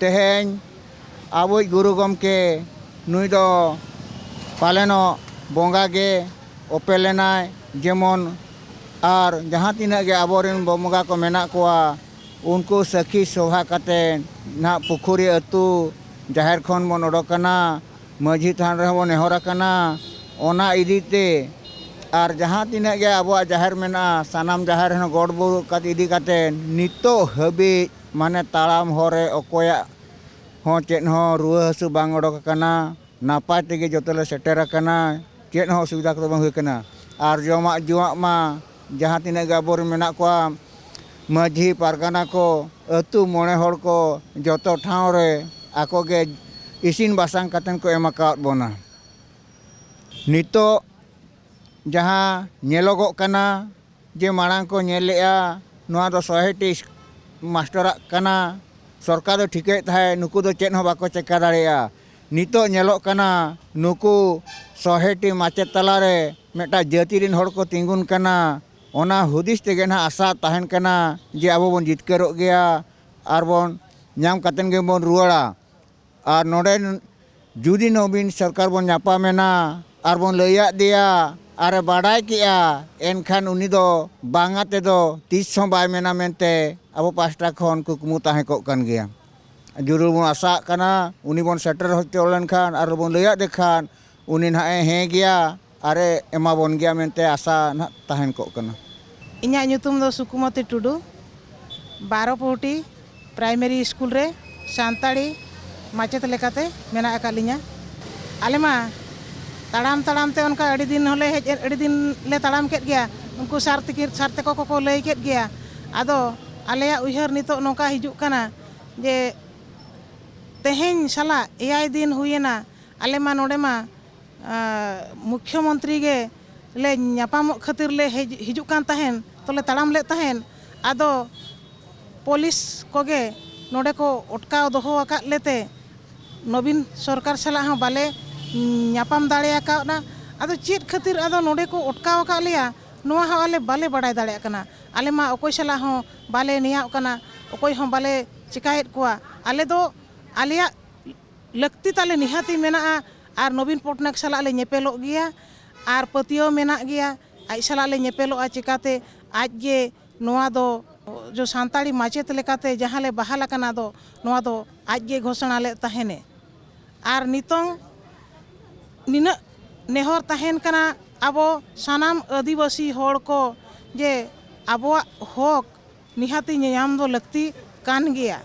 ᱛᱮᱦᱮᱧ ᱟᱵᱚᱭᱤᱡ ᱜᱩᱨᱩ ᱜᱚᱢᱠᱮ ᱱᱩᱭ ᱫᱚ ᱯᱟᱞᱮᱱᱚᱜ ᱵᱚᱸᱜᱟ ᱜᱮ ᱚᱯᱮᱞ ᱞᱮᱱᱟᱭ, ᱡᱮᱢᱚᱱ ᱟᱨ ᱡᱟᱦᱟᱸ ᱛᱤᱱᱟᱹᱜ ᱜᱮ ᱟᱵᱚᱨᱮᱱ ᱵᱚᱸᱜᱟ ᱠᱚ ᱢᱮᱱᱟᱜ ᱠᱚᱣᱟ, ᱩᱱᱠᱩ ᱥᱟᱹᱠᱷᱤ ᱥᱚᱵᱷᱟ ᱠᱟᱛᱮ ᱱᱟᱦᱟᱜ ᱯᱩᱠᱷᱩᱨᱤ ᱟᱹᱛᱩ ᱡᱟᱦᱮᱨ ᱠᱷᱚᱱ ᱵᱚᱱ ᱚᱰᱚᱠ ᱠᱟᱱᱟ, ᱢᱟᱹᱡᱷᱤ ᱛᱷᱟᱱ ᱨᱮᱦᱚᱸ ᱵᱚᱱ ᱱᱮᱦᱚᱨ ᱟᱠᱟᱱᱟ᱾ ᱚᱱᱟ ᱤᱫᱤ ᱛᱮ ᱟᱨ ᱡᱟᱦᱟᱸ ᱛᱤᱱᱟᱹᱜ ᱜᱮ ᱟᱵᱚᱣᱟᱜ ᱡᱟᱦᱮᱨ ᱢᱮᱱᱟᱜᱼᱟ, ᱥᱟᱱᱟᱢ ᱡᱟᱦᱮᱨ ᱦᱚᱸ ᱜᱚᱰ ᱵᱩᱨᱩ ᱠᱟᱛᱮ ᱤᱫᱤ ᱠᱟᱛᱮ ᱱᱤᱛᱚᱜ ᱦᱟᱹᱵᱤᱡ ᱢᱟᱱᱮ ᱛᱟᱲᱟᱢ ᱦᱚᱨ ᱨᱮ ᱚᱠᱚᱭᱟᱜ ᱦᱚᱸ ᱪᱮᱫ ᱦᱚᱸ ᱨᱩᱣᱟᱹ ᱦᱟᱹᱥᱩ ᱵᱟᱝ ᱚᱰᱚᱠ ᱟᱠᱟᱱᱟ᱾ ᱱᱟᱯᱟᱭ ᱛᱮᱜᱮ ᱡᱚᱛᱚ ᱞᱮ ᱥᱮᱴᱮᱨ ᱟᱠᱟᱱᱟ, ᱪᱮᱫ ᱦᱚᱸ ᱚᱥᱩᱵᱤᱫᱷᱟ ᱠᱚᱫᱚ ᱵᱟᱝ ᱦᱩᱭ ᱟᱠᱟᱱᱟ᱾ ᱟᱨ ᱡᱚᱢᱟᱜ ᱧᱩᱣᱟᱜ ᱢᱟ ᱡᱟᱦᱟᱸ ᱛᱤᱱᱟᱹᱜ ᱜᱮ ᱟᱵᱚᱨᱮᱱ ᱢᱮᱱᱟᱜ ᱠᱚᱣᱟ, ᱢᱟᱹᱡᱷᱤ ᱯᱟᱨᱜᱟᱱᱟ ᱠᱚ, ᱟᱹᱛᱩ ᱢᱚᱬᱮ ᱦᱚᱲ ᱠᱚ, ᱡᱚᱛᱚ ᱴᱷᱟᱶ ᱨᱮ ᱟᱠᱚ ᱜᱮ ᱤᱥᱤᱱ ᱵᱟᱥᱟᱝ ᱠᱟᱛᱮᱫ ᱠᱚ ᱮᱢ ᱟᱠᱟᱣᱟᱫ ᱵᱚᱱᱟ᱾ ᱱᱤᱛᱚᱜ ᱡᱟᱦᱟᱸ ᱧᱮᱞᱚᱜᱚᱜ ᱠᱟᱱᱟ, ᱡᱮ ᱢᱟᱲᱟᱝ ᱠᱚ ᱧᱮᱞ ᱞᱮᱜᱼᱟ, ᱱᱚᱣᱟ ᱫᱚ ᱥᱚᱦᱮᱴᱤ ᱢᱟᱥᱴᱟᱨᱟᱜ ᱠᱟᱱᱟ, ᱥᱚᱨᱠᱟᱨ ᱫᱚ ᱴᱷᱤᱠᱟᱹᱭᱮᱫ ᱛᱟᱦᱮᱸᱫ ᱱᱩᱠᱩ ᱫᱚ ᱪᱮᱫ ᱦᱚᱸ ᱵᱟᱠᱚ ᱪᱮᱠᱟ ᱫᱟᱲᱮᱭᱟᱜᱼᱟ᱾ ᱱᱤᱛᱚᱜ ᱧᱮᱞᱚᱜ ᱠᱟᱱᱟ, ᱱᱩᱠᱩ ᱥᱚᱦᱮᱴᱤ ᱢᱟᱪᱮᱫ ᱛᱟᱞᱟᱨᱮ ᱢᱤᱫᱴᱟᱝ ᱡᱟᱹᱛᱤ ᱨᱮᱱ ᱦᱚᱲ ᱠᱚ ᱛᱤᱸᱜᱩᱱ ᱠᱟᱱᱟ᱾ ᱚᱱᱟ ᱦᱩᱫᱤᱥ ᱛᱮᱜᱮ ᱱᱟᱦᱟᱜ ᱟᱥᱟ ᱛᱟᱦᱮᱱ ᱠᱟᱱᱟ ᱡᱮ ᱟᱵᱚ ᱵᱚᱱ ᱡᱤᱛᱠᱟᱹᱨᱚᱜ ᱜᱮᱭᱟ ᱟᱨ ᱵᱚᱱ ᱧᱟᱢ ᱠᱟᱛᱮᱫ ᱜᱮᱵᱚᱱ ᱨᱩᱣᱟᱹᱲᱟ᱾ ᱟᱨ ᱱᱚᱰᱮ ᱡᱩᱫᱤ ᱱᱚᱵᱤᱱ ᱥᱚᱨᱠᱟᱨ ᱵᱚᱱ ᱧᱟᱯᱟᱢᱮᱱᱟ ᱟᱨ ᱵᱚᱱ ᱞᱟᱹᱭᱟᱫ ᱫᱮᱭᱟ ᱟᱨᱮ ᱵᱟᱰᱟᱭ ᱠᱮᱜᱼᱟ, ᱮᱱᱠᱷᱟᱱ ᱩᱱᱤ ᱫᱚ ᱵᱟᱝᱟ ᱛᱮᱫᱚ ᱛᱤᱥ ᱦᱚᱸ ᱵᱟᱭ ᱢᱮᱱᱟ ᱢᱮᱱᱛᱮ ᱟᱵᱚ ᱯᱟᱥᱴᱟ ᱠᱷᱚᱱ ᱠᱩᱠᱢᱩ ᱛᱟᱦᱮᱸ ᱠᱚᱜ ᱠᱟᱱ ᱜᱮᱭᱟ᱾ ᱡᱟᱹᱨᱩᱲ ᱵᱚᱱ ᱟᱥᱟᱜ ᱠᱟᱱᱟ, ᱩᱱᱤ ᱵᱚᱱ ᱥᱮᱴᱮᱨ ᱦᱚᱪᱚ ᱞᱮᱱᱠᱷᱟᱱ ᱟᱨ ᱵᱚᱱ ᱞᱟᱹᱭᱟᱫᱮ ᱠᱷᱟᱱ ᱩᱱᱤ ᱱᱟᱦᱟᱜ ᱮ ᱦᱮᱸ ᱜᱮᱭᱟ ᱟᱨ ᱮ ᱮᱢᱟ ᱵᱚᱱ ᱜᱮᱭᱟ ᱢᱮᱱᱛᱮ ᱟᱥᱟ ᱱᱟᱦᱟᱜ ᱛᱟᱦᱮᱱ ᱠᱚᱜ ᱠᱟᱱᱟ᱾ ᱤᱧᱟᱹᱜ ᱧᱩᱛᱩᱢ ᱫᱚ ᱥᱩᱠᱩᱢᱚᱛᱤ ᱴᱩᱰᱩ, ᱵᱟᱨᱚ ᱯᱩᱦᱩᱴᱤ ᱯᱨᱟᱭᱢᱟᱨᱤ ᱥᱠᱩᱞ ᱨᱮ ᱥᱟᱱᱛᱟᱲᱤ ᱢᱟᱪᱮᱫ ᱞᱮᱠᱟᱛᱮ ᱢᱮᱱᱟᱜ ᱟᱠᱟᱫ ᱞᱤᱧᱟ᱾ ᱟᱞᱮ ᱢᱟ ᱛᱟᱲᱟᱢ ᱛᱟᱲᱟᱢ ᱛᱮ ᱚᱱᱠᱟ ᱟᱹᱰᱤ ᱫᱤᱱ ᱦᱚᱸᱞᱮ ᱦᱮᱡ ᱮᱱ, ᱟᱹᱰᱤ ᱫᱤᱱ ᱞᱮ ᱛᱟᱲᱟᱢ ᱠᱮᱫ ᱜᱮᱭᱟ, ᱩᱱᱠᱩ ᱥᱟᱨ ᱛᱤᱠᱤ ᱥᱟᱨ ᱛᱮᱠᱚ ᱠᱚᱠᱚ ᱞᱟᱹᱭ ᱠᱮᱫ ᱜᱮᱭᱟ᱾ ᱟᱫᱚ ᱟᱞᱮᱭᱟᱜ ᱩᱭᱦᱟᱹᱨ ᱱᱤᱛᱚᱜ ᱱᱚᱝᱠᱟ ᱦᱤᱡᱩᱜ ᱠᱟᱱᱟ ᱡᱮ ᱛᱮᱦᱮᱧ ᱥᱟᱞᱟᱜ ᱮᱭᱟᱭ ᱫᱤᱱ ᱦᱩᱭᱮᱱᱟ, ᱟᱞᱮ ᱢᱟ ᱱᱚᱰᱮ ᱢᱟ ᱢᱩᱠᱷᱭᱚᱢᱚᱱᱛᱨᱤ ᱜᱮ ᱞᱮ ᱧᱟᱯᱟᱢᱚᱜ ᱠᱷᱟᱹᱛᱤᱨ ᱞᱮ ᱦᱤᱡᱩᱜ ᱠᱟᱱ ᱛᱟᱦᱮᱱ, ᱛᱚᱞᱮ ᱛᱟᱲᱟᱢ ᱞᱮᱫ ᱛᱟᱦᱮᱱ᱾ ᱟᱫᱚ ᱯᱩᱞᱤᱥ ᱠᱚᱜᱮ ᱱᱚᱰᱮ ᱠᱚ ᱚᱴᱠᱟᱣ ᱫᱚᱦᱚ ᱟᱠᱟᱫ ᱞᱮᱛᱮ ᱱᱚᱵᱤᱱ ᱥᱚᱨᱠᱟᱨ ᱥᱟᱞᱟᱜ ᱦᱚᱸ ᱵᱟᱞᱮ ᱧᱟᱯᱟᱢ ᱫᱟᱲᱮ ᱟᱠᱟᱣᱫᱟ᱾ ᱟᱫᱚ ᱪᱮᱫ ᱠᱷᱟᱹᱛᱤᱨ ᱟᱫᱚ ᱱᱚᱰᱮ ᱠᱚ ᱚᱴᱠᱟᱣ ᱟᱠᱟᱫ ᱞᱮᱭᱟ, ᱱᱚᱣᱟ ᱦᱚᱸ ᱟᱞᱮ ᱵᱟᱞᱮ ᱵᱟᱲᱟᱭ ᱫᱟᱲᱮᱭᱟᱜ ᱠᱟᱱᱟ᱾ ᱟᱞᱮ ᱢᱟ ᱚᱠᱚᱭ ᱥᱟᱞᱟᱜ ᱦᱚᱸ ᱵᱟᱞᱮ ᱱᱮᱭᱟᱜ ᱠᱟᱱᱟ, ᱚᱠᱚᱭ ᱦᱚᱸ ᱵᱟᱞᱮ ᱪᱮᱠᱟᱭᱮᱫ ᱠᱚᱣᱟ᱾ ᱟᱞᱮ ᱫᱚ ᱟᱞᱮᱭᱟᱜ ᱞᱟᱹᱠᱛᱤ ᱛᱟᱞᱮ ᱱᱤᱦᱟᱹᱛᱤ ᱢᱮᱱᱟᱜᱼᱟ᱾ ᱟᱨ ᱱᱚᱵᱤᱱ ᱯᱚᱴᱱᱟᱭᱮᱠ ᱥᱟᱞᱟᱜ ᱞᱮ ᱧᱮᱯᱮᱞᱚᱜ ᱜᱮᱭᱟ ᱟᱨ ᱯᱟᱹᱛᱭᱟᱹᱣ ᱢᱮᱱᱟᱜ ᱜᱮᱭᱟ᱾ ᱟᱡ ᱥᱟᱞᱟᱜ ᱞᱮ ᱧᱮᱯᱮᱞᱚᱜᱼᱟ, ᱪᱮᱠᱟᱛᱮ ᱟᱡ ᱜᱮ ᱱᱚᱣᱟ ᱫᱚ ᱡᱚ ᱥᱟᱱᱛᱟᱲᱤ ᱢᱟᱪᱮᱫ ᱞᱮᱠᱟᱛᱮ ᱡᱟᱦᱟᱸ ᱞᱮ ᱵᱟᱦᱟᱞ ᱟᱠᱟᱱᱟ ᱫᱚ, ᱱᱚᱣᱟ ᱫᱚ ᱟᱡ ᱜᱮ ᱜᱷᱳᱥᱚᱱᱟ ᱞᱮᱫ ᱛᱟᱦᱮᱱᱮ᱾ ᱟᱨ ᱱᱤᱛᱚᱝ ᱱᱤᱱᱟᱹᱜ ᱱᱮᱦᱚᱨ ᱛᱟᱦᱮᱱ ᱠᱟᱱᱟ ᱟᱵᱚ ᱥᱟᱱᱟᱢ ᱟᱹᱫᱤᱵᱟᱹᱥᱤ ᱦᱚᱲ ᱠᱚ ᱡᱮ ᱟᱵᱚᱣᱟᱜ ᱦᱚᱠ ᱱᱤᱦᱟᱹᱛᱤ ᱧᱟᱢ ᱫᱚ ᱞᱟᱹᱠᱛᱤ ᱠᱟᱱ ᱜᱮᱭᱟ᱾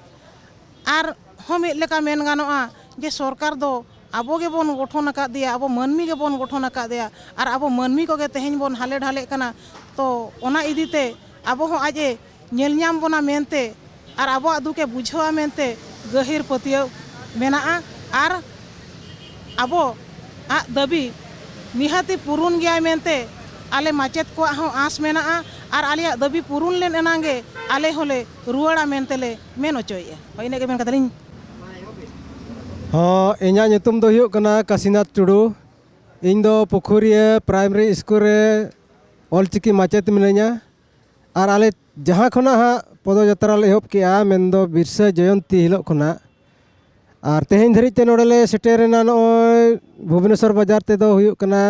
ᱟᱨ ᱦᱚᱸ ᱢᱤᱫ ᱞᱮᱠᱟ ᱢᱮᱱ ᱜᱟᱱᱚᱜᱼᱟ ᱡᱮ ᱥᱚᱨᱠᱟᱨ ᱫᱚ ᱟᱵᱚ ᱜᱮᱵᱚᱱ ᱜᱚᱴᱷᱚᱱ ᱟᱠᱟᱫᱮᱭᱟ, ᱟᱵᱚ ᱢᱟᱹᱱᱢᱤ ᱜᱮᱵᱚᱱ ᱜᱚᱴᱷᱚᱱ ᱟᱠᱟᱫᱮᱭᱟ᱾ ᱟᱨ ᱟᱵᱚ ᱢᱟᱹᱱᱢᱤ ᱠᱚᱜᱮ ᱛᱮᱦᱮᱧ ᱵᱚᱱ ᱦᱟᱞᱮ ᱰᱷᱟᱞᱮᱜ ᱠᱟᱱᱟ᱾ ᱛᱚ ᱚᱱᱟ ᱤᱫᱤᱛᱮ ᱟᱵᱚ ᱦᱚᱸ ᱟᱡ ᱮ ᱧᱮᱞ ᱧᱟᱢ ᱵᱚᱱᱟ ᱢᱮᱱᱛᱮ ᱟᱨ ᱟᱵᱚᱣᱟᱜ ᱫᱩᱠ ᱮ ᱵᱩᱡᱷᱟᱹᱣᱟ ᱢᱮᱱᱛᱮ ᱜᱟᱹᱦᱤᱨ ᱯᱟᱹᱛᱭᱟᱹᱣ ᱢᱮᱱᱟᱜᱼᱟ᱾ ᱟᱨ ᱟᱵᱚᱣᱟᱜ ᱫᱟᱹᱵᱤ ᱱᱤᱦᱟᱹᱛᱤ ᱯᱩᱨᱩᱱ ᱜᱮᱭᱟᱭ ᱢᱮᱱᱛᱮ ᱟᱞᱮ ᱢᱟᱪᱮᱫ ᱠᱚᱣᱟᱜ ᱦᱚᱸ ᱟᱸᱥ ᱢᱮᱱᱟᱜᱼᱟ᱾ ᱟᱨ ᱟᱞᱮᱭᱟᱜ ᱫᱟᱹᱵᱤ ᱯᱩᱨᱩᱱ ᱞᱮᱱ ᱮᱱᱟᱝ ᱜᱮ ᱟᱞᱮ ᱦᱚᱸᱞᱮ ᱨᱩᱣᱟᱹᱲᱟ ᱢᱮᱱᱛᱮ ᱞᱮ ᱢᱮᱱ ᱚᱪᱚᱭᱮᱫᱼᱟ᱾ ᱦᱳᱭ, ᱤᱱᱟᱹᱜ ᱜᱮ ᱢᱮᱱ ᱠᱟᱛᱮ ᱞᱤᱧ ᱦᱚᱸ, ᱤᱧᱟᱹᱜ ᱧᱩᱛᱩᱢ ᱫᱚ ᱦᱩᱭᱩᱜ ᱠᱟᱱᱟ ᱠᱟᱥᱤᱱᱟᱛᱷ ᱴᱩᱰᱩ᱾ ᱤᱧ ᱫᱚ ᱯᱩᱠᱷᱩᱨᱤᱭᱟᱹ ᱯᱨᱟᱭᱢᱟᱨᱤ ᱥᱠᱩᱞ ᱨᱮ ᱚᱞᱪᱤᱠᱤ ᱢᱟᱪᱮᱫ ᱢᱤᱱᱟᱹᱧᱟ᱾ ᱟᱨ ᱟᱞᱮ ᱡᱟᱦᱟᱸ ᱠᱷᱚᱱᱟᱜ ᱦᱟᱸᱜ ᱯᱚᱫᱚᱡᱟᱛᱨᱟ ᱞᱮ ᱮᱦᱚᱵ ᱠᱮᱜᱼᱟ, ᱢᱮᱱᱫᱚ ᱵᱤᱨᱥᱟᱹ ᱡᱚᱭᱚᱱᱛᱤ ᱦᱤᱞᱳᱜ ᱠᱷᱚᱱᱟᱜ, ᱟᱨ ᱛᱮᱦᱮᱧ ᱫᱷᱟᱹᱨᱤᱡ ᱛᱮ ᱱᱚᱰᱮ ᱞᱮ ᱥᱮᱴᱮᱨᱮᱱᱟ ᱱᱚᱜᱼᱚᱭ ᱵᱷᱩᱵᱽᱱᱮᱥᱚᱨ ᱵᱟᱡᱟᱨ ᱛᱮᱫᱚ ᱦᱩᱭᱩᱜ ᱠᱟᱱᱟ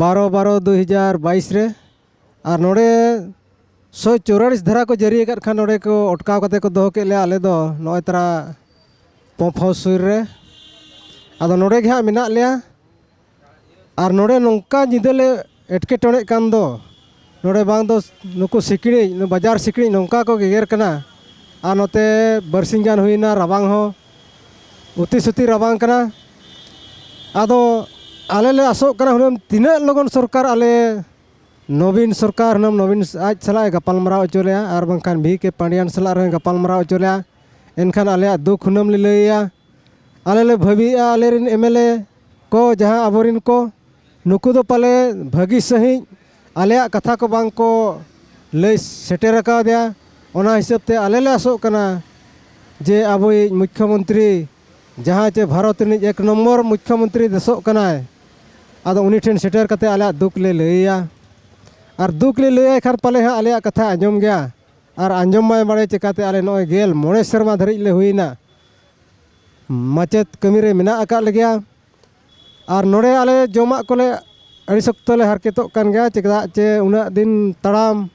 ᱵᱟᱨᱚ ᱵᱟᱨᱚ ᱫᱩ ᱦᱟᱡᱟᱨ ᱵᱟᱭᱤᱥ ᱨᱮ᱾ ᱟᱨ ᱱᱚᱰᱮ ᱥᱚᱭ ᱪᱩᱣᱟᱞᱤᱥ ᱫᱷᱟᱨᱟ ᱠᱚ ᱡᱟᱹᱨᱤ ᱟᱠᱟᱫ ᱠᱷᱟᱱ, ᱱᱚᱰᱮ ᱠᱚ ᱚᱴᱠᱟᱣ ᱠᱟᱛᱮ ᱠᱚ ᱫᱚᱦᱚ ᱠᱮᱫ ᱞᱮᱭᱟ ᱟᱞᱮ ᱫᱚ ᱱᱚᱜᱼᱚᱭ ᱛᱟᱨᱟ ᱯᱚᱢᱯ ᱦᱟᱣᱩᱥ ᱥᱩᱨ ᱨᱮ᱾ ᱟᱫᱚ ᱱᱚᱰᱮ ᱜᱮ ᱦᱟᱸᱜ ᱢᱮᱱᱟᱜ ᱞᱮᱭᱟ᱾ ᱟᱨ ᱱᱚᱰᱮ ᱱᱚᱝᱠᱟ ᱧᱤᱫᱟᱹ ᱞᱮ ᱮᱴᱠᱮᱴᱚᱬᱮᱜ ᱠᱟᱱ ᱫᱚ, ᱱᱚᱰᱮ ᱵᱟᱝ ᱫᱚ ᱱᱩᱠᱩ ᱥᱤᱠᱲᱤᱡ, ᱱᱩᱠᱩ ᱵᱟᱡᱟᱨ ᱥᱤᱠᱲᱤᱡ ᱱᱚᱝᱠᱟ ᱠᱚ ᱜᱮᱜᱮᱨ ᱠᱟᱱᱟ᱾ ᱟᱨ ᱱᱚᱛᱮ ᱵᱟᱨᱥᱤᱧ ᱜᱟᱱ ᱦᱩᱭᱱᱟ ᱨᱟᱵᱟᱝ ᱦᱚᱸ, ᱩᱛᱤ ᱥᱩᱛᱤ ᱨᱟᱵᱟᱝ ᱠᱟᱱᱟ᱾ ᱟᱫᱚ ᱟᱞᱮ ᱞᱮ ᱟᱥᱚᱜ ᱠᱟᱱᱟ ᱦᱩᱱᱟᱹᱝ ᱛᱤᱱᱟᱹᱜ ᱞᱚᱜᱚᱱ ᱥᱚᱨᱠᱟᱨ ᱟᱞᱮ ᱱᱚᱵᱤᱱ ᱥᱚᱨᱠᱟᱨ ᱦᱩᱱᱟᱹᱝ ᱱᱚᱵᱤᱱ ᱟᱡ ᱥᱟᱞᱟᱜ ᱮ ᱜᱟᱯᱟᱞ ᱢᱟᱨᱟᱣ ᱦᱚᱪᱚ ᱞᱮᱭᱟ, ᱟᱨ ᱵᱟᱝᱠᱷᱟᱱ ᱵᱷᱤ ᱠᱮ ᱯᱟᱱᱰᱤᱭᱟᱱ ᱥᱟᱞᱟᱜ ᱨᱮᱦᱚᱸ ᱜᱟᱯᱟᱞ ᱢᱟᱨᱟᱣ ᱦᱚᱪᱚ ᱞᱮᱭᱟ᱾ ᱮᱱᱠᱷᱟᱱ ᱟᱞᱮᱭᱟᱜ ᱫᱩᱠ ᱦᱩᱱᱟᱹᱝ ᱞᱮ ᱞᱟᱹᱭᱟ᱾ ᱟᱞᱮ ᱞᱮ ᱵᱷᱟᱹᱵᱤᱭᱮᱫᱼᱟ, ᱟᱞᱮᱨᱮᱱ ᱮᱢ ᱮᱞ ᱮ ᱠᱚ, ᱡᱟᱦᱟᱸ ᱟᱵᱚᱨᱮᱱ ᱠᱚ, ᱱᱩᱠᱩ ᱫᱚ ᱯᱟᱞᱮ ᱵᱷᱟᱹᱜᱤ ᱥᱟᱺᱦᱤᱡ ᱟᱞᱮᱭᱟᱜ ᱠᱟᱛᱷᱟ ᱠᱚ ᱵᱟᱝ ᱠᱚ ᱞᱟᱹᱭ ᱥᱮᱴᱮᱨ ᱟᱠᱟᱣᱫᱮᱭᱟ᱾ ᱚᱱᱟ ᱦᱤᱥᱟᱹᱵ ᱛᱮ ᱟᱞᱮ ᱞᱮ ᱟᱥᱚᱜ ᱠᱟᱱᱟ ᱡᱮ ᱟᱵᱚᱭᱤᱡ ᱢᱩᱠᱷᱭᱚᱢᱚᱱᱛᱨᱤ, ᱡᱟᱦᱟᱸᱭ ᱪᱮ ᱵᱷᱟᱨᱚᱛ ᱨᱤᱱᱤᱡ ᱮᱠ ᱱᱚᱢᱵᱚᱨ ᱢᱩᱠᱷᱭᱚᱢᱚᱱᱛᱨᱤ ᱫᱮᱥᱚᱜ ᱠᱟᱱᱟᱭ, ᱟᱫᱚ ᱩᱱᱤ ᱴᱷᱮᱱ ᱥᱮᱴᱮᱨ ᱠᱟᱛᱮ ᱟᱞᱮᱭᱟᱜ ᱫᱩᱠ ᱞᱮ ᱞᱟᱹᱭ ᱟᱭᱟ᱾ ᱟᱨ ᱫᱩᱠ ᱞᱮ ᱞᱟᱹᱭ ᱟᱭ ᱠᱷᱟᱱ ᱯᱟᱞᱮ ᱦᱟᱸᱜ ᱟᱞᱮᱭᱟᱜ ᱠᱟᱛᱷᱟ ᱟᱸᱡᱚᱢ ᱜᱮᱭᱟ᱾ ᱟᱨ ᱟᱸᱡᱚᱢ ᱢᱟᱭ ᱵᱟᱲᱮ, ᱪᱮᱠᱟᱛᱮ ᱟᱞᱮ ᱱᱚᱜᱼᱚᱭ ᱜᱮᱞ ᱢᱚᱬᱮ ᱥᱮᱨᱢᱟ ᱫᱷᱟᱹᱨᱤᱡ ᱞᱮ ᱦᱩᱭᱱᱟ ᱢᱟᱪᱮᱫ ᱠᱟᱹᱢᱤ ᱨᱮ ᱢᱮᱱᱟᱜ ᱟᱠᱟᱫ ᱞᱮᱜᱮᱭᱟ᱾ ᱟᱨ ᱱᱚᱰᱮ ᱟᱞᱮ ᱡᱚᱢᱟᱜ ᱠᱚᱞᱮ ᱟᱹᱰᱤ ᱥᱚᱠᱛᱚ ᱞᱮ ᱦᱟᱨᱠᱮᱛᱚᱜ ᱠᱟᱱ ᱜᱮᱭᱟ, ᱪᱮᱫᱟᱜ ᱪᱮ ᱩᱱᱟᱹᱜ ᱫᱤᱱ ᱛᱟᱲᱟᱢ